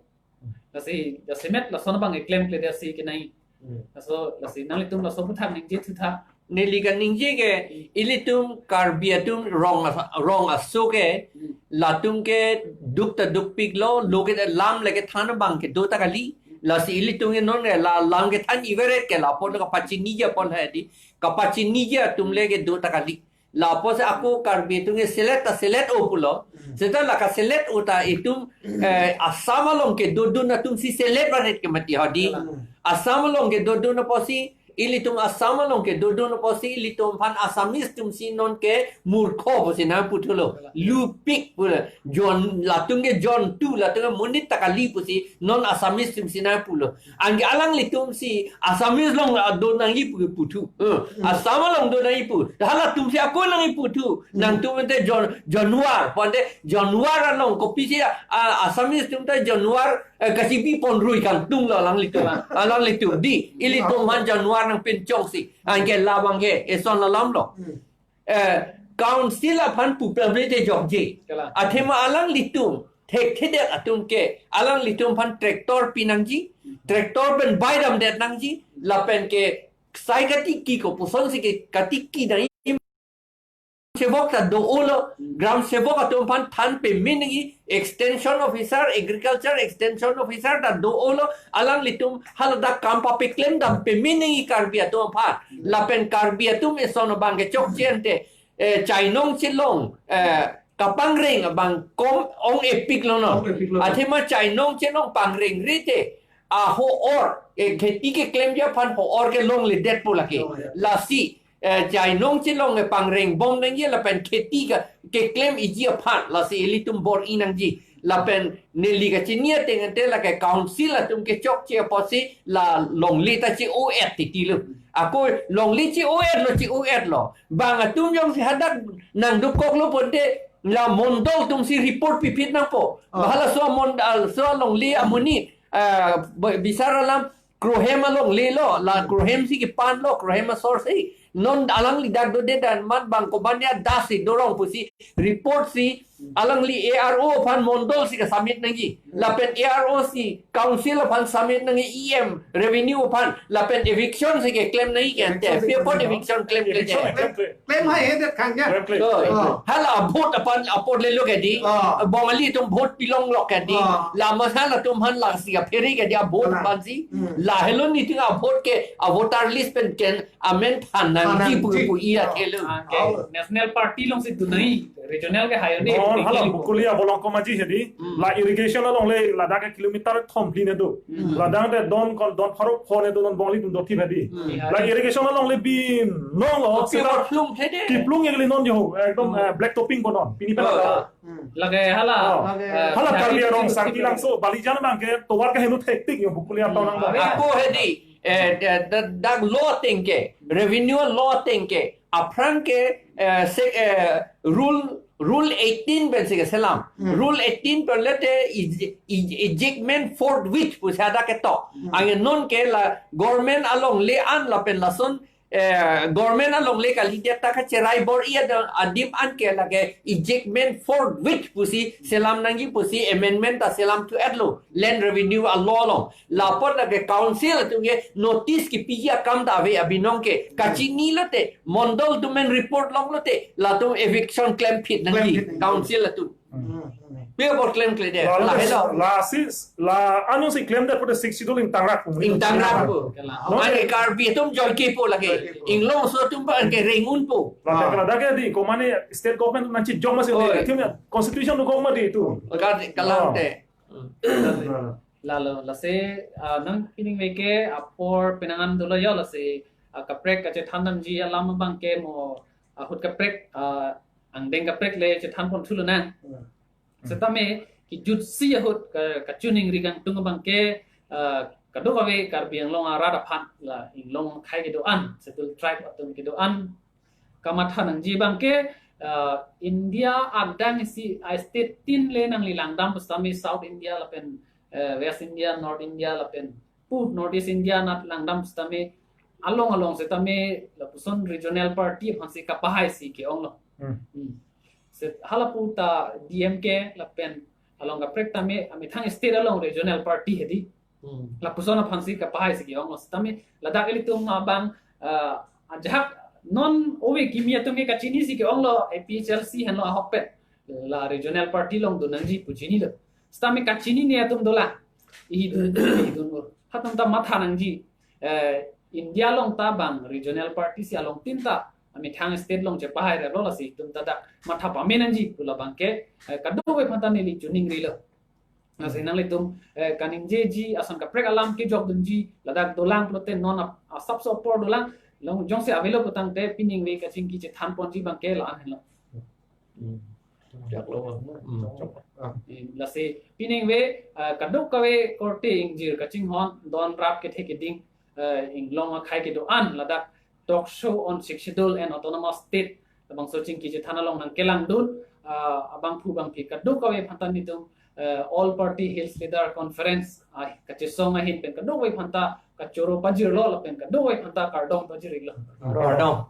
Lasi jasemet lason abang keklemkledet si kenai. Hmm. Laso, lasi nanglitum laso aphuthak ningje thutha. Neli kaningje ke, hmm, ilitum Karbi atum rong as-, rong aso ke, hmm, latum ke duk ta dukpiklo, lo ke lam le kethan abang ke do ta kali. Lasi ilitum ke non ke la lam kethan ivaret ke lapu kapachiniji apon hai di, kapachiniji atum le ke do ta kali. Lapusi ako Karbi atum ke selet ta selet-o pulo. Hmm. Seta la kaselet-o ta itum, eh, Assam along kedodun atum si selet varet ke mati ho di. Hmm. Assam along kedodun apotsi, ilitum Assam along kedodun apotsi, ilitum aphan Assamese atum si non ke murkho pusi nangputhulo. Lupik pulo. Jon, latum ke jontu, latum ke monit ta kali pusi non Assamese atum si nangpulo. Anke alanglitum si Assamese along, ah, do nangji pu puthu. Eh, hmm, Assam along do nangji pu. Halatum si ako nangji puthu. Hmm. Nangtum ante jon-, januar, pante januar along kopisi, ah, Assamese atum ta januar, eh, kasipi pon rui kangtung lo alanglitum. Alanglitum di, ilitum aphan januar nangpinchongsi. Anke labang ke, eson alam lo. Hmm. Eh, council aphan pu pamri te jokje. Kalang. Athema alanglitum, thekthedet atum ke, alanglitum aphan tractor pinangji, tractor pen baidamdet nangji, lapen ke sai katiki kopuson si ke katiki nangji sevok ta do-olo, gram sevok atum aphan than peme nangji, extension officer, agriculture extension officer ta do-olo, alanglitum haladak kam papeklem dam peme nangji Karbi atum aphan. Lapen Karbi atum eson abang ke chokche ante, eh, chainong chelong, eh, kapangreng abang kom ong-epiklo non. Ong-epiklo. Athema chainong chelong pangrengre te, aho-or, eh, kheti keklemji aphan ho-or ke longledet pu lake. Oh, ya. Lasi, eh, chainong chelong, eh, pangrengbom nangji lapen kheti ke, keklem-iji aphan, lasi ilitum bor-i nangji. Lapen neli kachini ateng ante lake council atum kechokche apotsi la longle ta che-o-et titilo. Ako longle che-o-etlo, che-o-etlo. Bang atum jongsi hadak nangdukoklo ponte la mondol atumsi report piphit nangpo. Ah. Bahalaso amon, ah, so alongle amonit, ah, ba-, bisar alam Krohem alonglelo, la Krohem si kepanlo, Krohem asor si. Non alangli dak dode dan man bang koban ya das si dorong pusi report si alangli A R O aphan mondol si ke-submit nangji. Lapen A R O si council aphan submit nangji, E M revenue aphan, lapen eviction si keklem nangji ke ante. Eviction si pi apot keklem. Eviction klem ke Eviction je. Klem, klem. Klem hai hedet khang ya. Klem, klem. So, Oh. hala vote aphan apor lelo ke di. Oh. Bongali atum vote pilonglo ke di. Oh. La masala atum han la si aphere ke di a vote Hala. aphan si. Hmm. Lahelo niting a vote ke a voter list pen ken amen than nangji Than nangji. pu pu iya thelo. Ah, okay. Oh. National party alongsi dunai, regional ke hayo ne, Non, hala regional. Bokoli abolong komaji hedi. Hmm. La irrigation alongle, ladak ke kilometer thom phli ne do. Hmm. Ladak te don kon, don pharo pho ne do, non Bongali atum do thi hedi. Hmm. La irrigation alongle binong lo, Oh, seta pure plum hedi. Kiplung yang li non jo, ekdom, Hmm. eh, black topping ko non. Pini pala Oh. la. Hmm. Lake hala, Oh. eh, Hala Karbi jari arong jari sangti jari langso, Balijan abang ke, tovar ke henu thektik yo, Bokoli atau nang Hmm. bang. Ako hedi, eh, da-, da-, dak law ateng ke, revenue law ateng ke, aphrang ke, eh, se-, eh, rule, rule eighteen pen si keselam. Hmm. Rule eighteen pen le te ej-, ej-, ejectment forthwith pusi hadak ketok. Hmm. Anke non ke la government alongle an lapen lason, eh, government alongle kalidet ta kacherai bor-i adim an ke lake ejectment forthwith pusi selam nangji pusi amendment ta selam thu-etlo. Land revenue a-law along. Lapot lake council atum ke notice kepiji akam ta ave abinong ke. Kachini lote, mondol atum pen report longlote, latum eviction klemphit nangji, Klemphit nangji. Council atum. Hmm. Pi apot klemkledet. La, la, Lahelo. la si, la anung si klemdet pute Sixth Schedule ingtangrak pu. Ingtangrak pu. Kala. No. Anke Karbi atum joike pu lake. Joike pu. Inglongso atum ba anke rengun pu. La Ah. kala dak ke di, komane state government nangchijok masi Oi. di, tim ya, constitution do kok ma di itu. Kala, kala Ah. te. Hmm. Lalo, lasi, ah, nangpining ave ke apor penang an dolo yo lasi, ah, kaprek kachethan damji alam abang ke mo, ah, ahut kaprek, ah, angdeng kaprek le chethan pon thulo nang. Hmm. Setame kejutsi ahut ka, kachiningri kangtung abang ke, ah, kadokave Karbi Anglong arat aphan la inglong akhei kedo-an, schedule tribe atum kedo-an kamatha nangji abang ke, ah, India adang isi a-state tin le nangli langdam pu setame South India lapen, eh, West India, North India lapen pu North East India anat langdam pu setame along along setame lapuson regional party aphansi kapahai si ke-onglo. Hmm. Hmm. Set halapu ta D M K lapen along kaprek tame amethang state along regional party hedi. Hmm. Lapuson aphansi kapahai si ke-onglo. Setame ladak ilitum abang, ah, ajahak non ove kimi atum ke kachini si ke-onglo A P H L C henlo ahokpet. La regional party along do nangji pu chinilo. Setame kachinine atum dolang. Ihi dun, ihi dun ur. Hatum ta matha nangji. Eh, India along ta bang regional party si along tin ta amethang state along chepahai relo lasi itum ta dak matha pame nangji pu labang ke, eh, kadokave aphan ta neli chiningrilo. Lasi nanglitum, eh, kaningjeji ason kaprek alam kejok dunji ladak dolang pulote non ap-, asapso apor dolang, long jongsi avelo putangte pining ave kachingki chethan ponji abang ke la-an henlo. Hmm. Choklo. Hmm. Eh, lasi pining ave, eh, kadokave korte ingjir kachinghon don rap kethe keding, eh, inglong akhei kedo-an ladak talk show on Sixth Schedule and Autonomous State labangso chingki chethan along nangkelangdun, ah, abangphu bangphi kadokave aphan ta nelitum, eh, All Party Hills Leader Conference, ah, kachesong ahin pen kadokave aphan ta kachoro pajirlo lapen kadokave aphan ta kardom pajirlo. Kardom.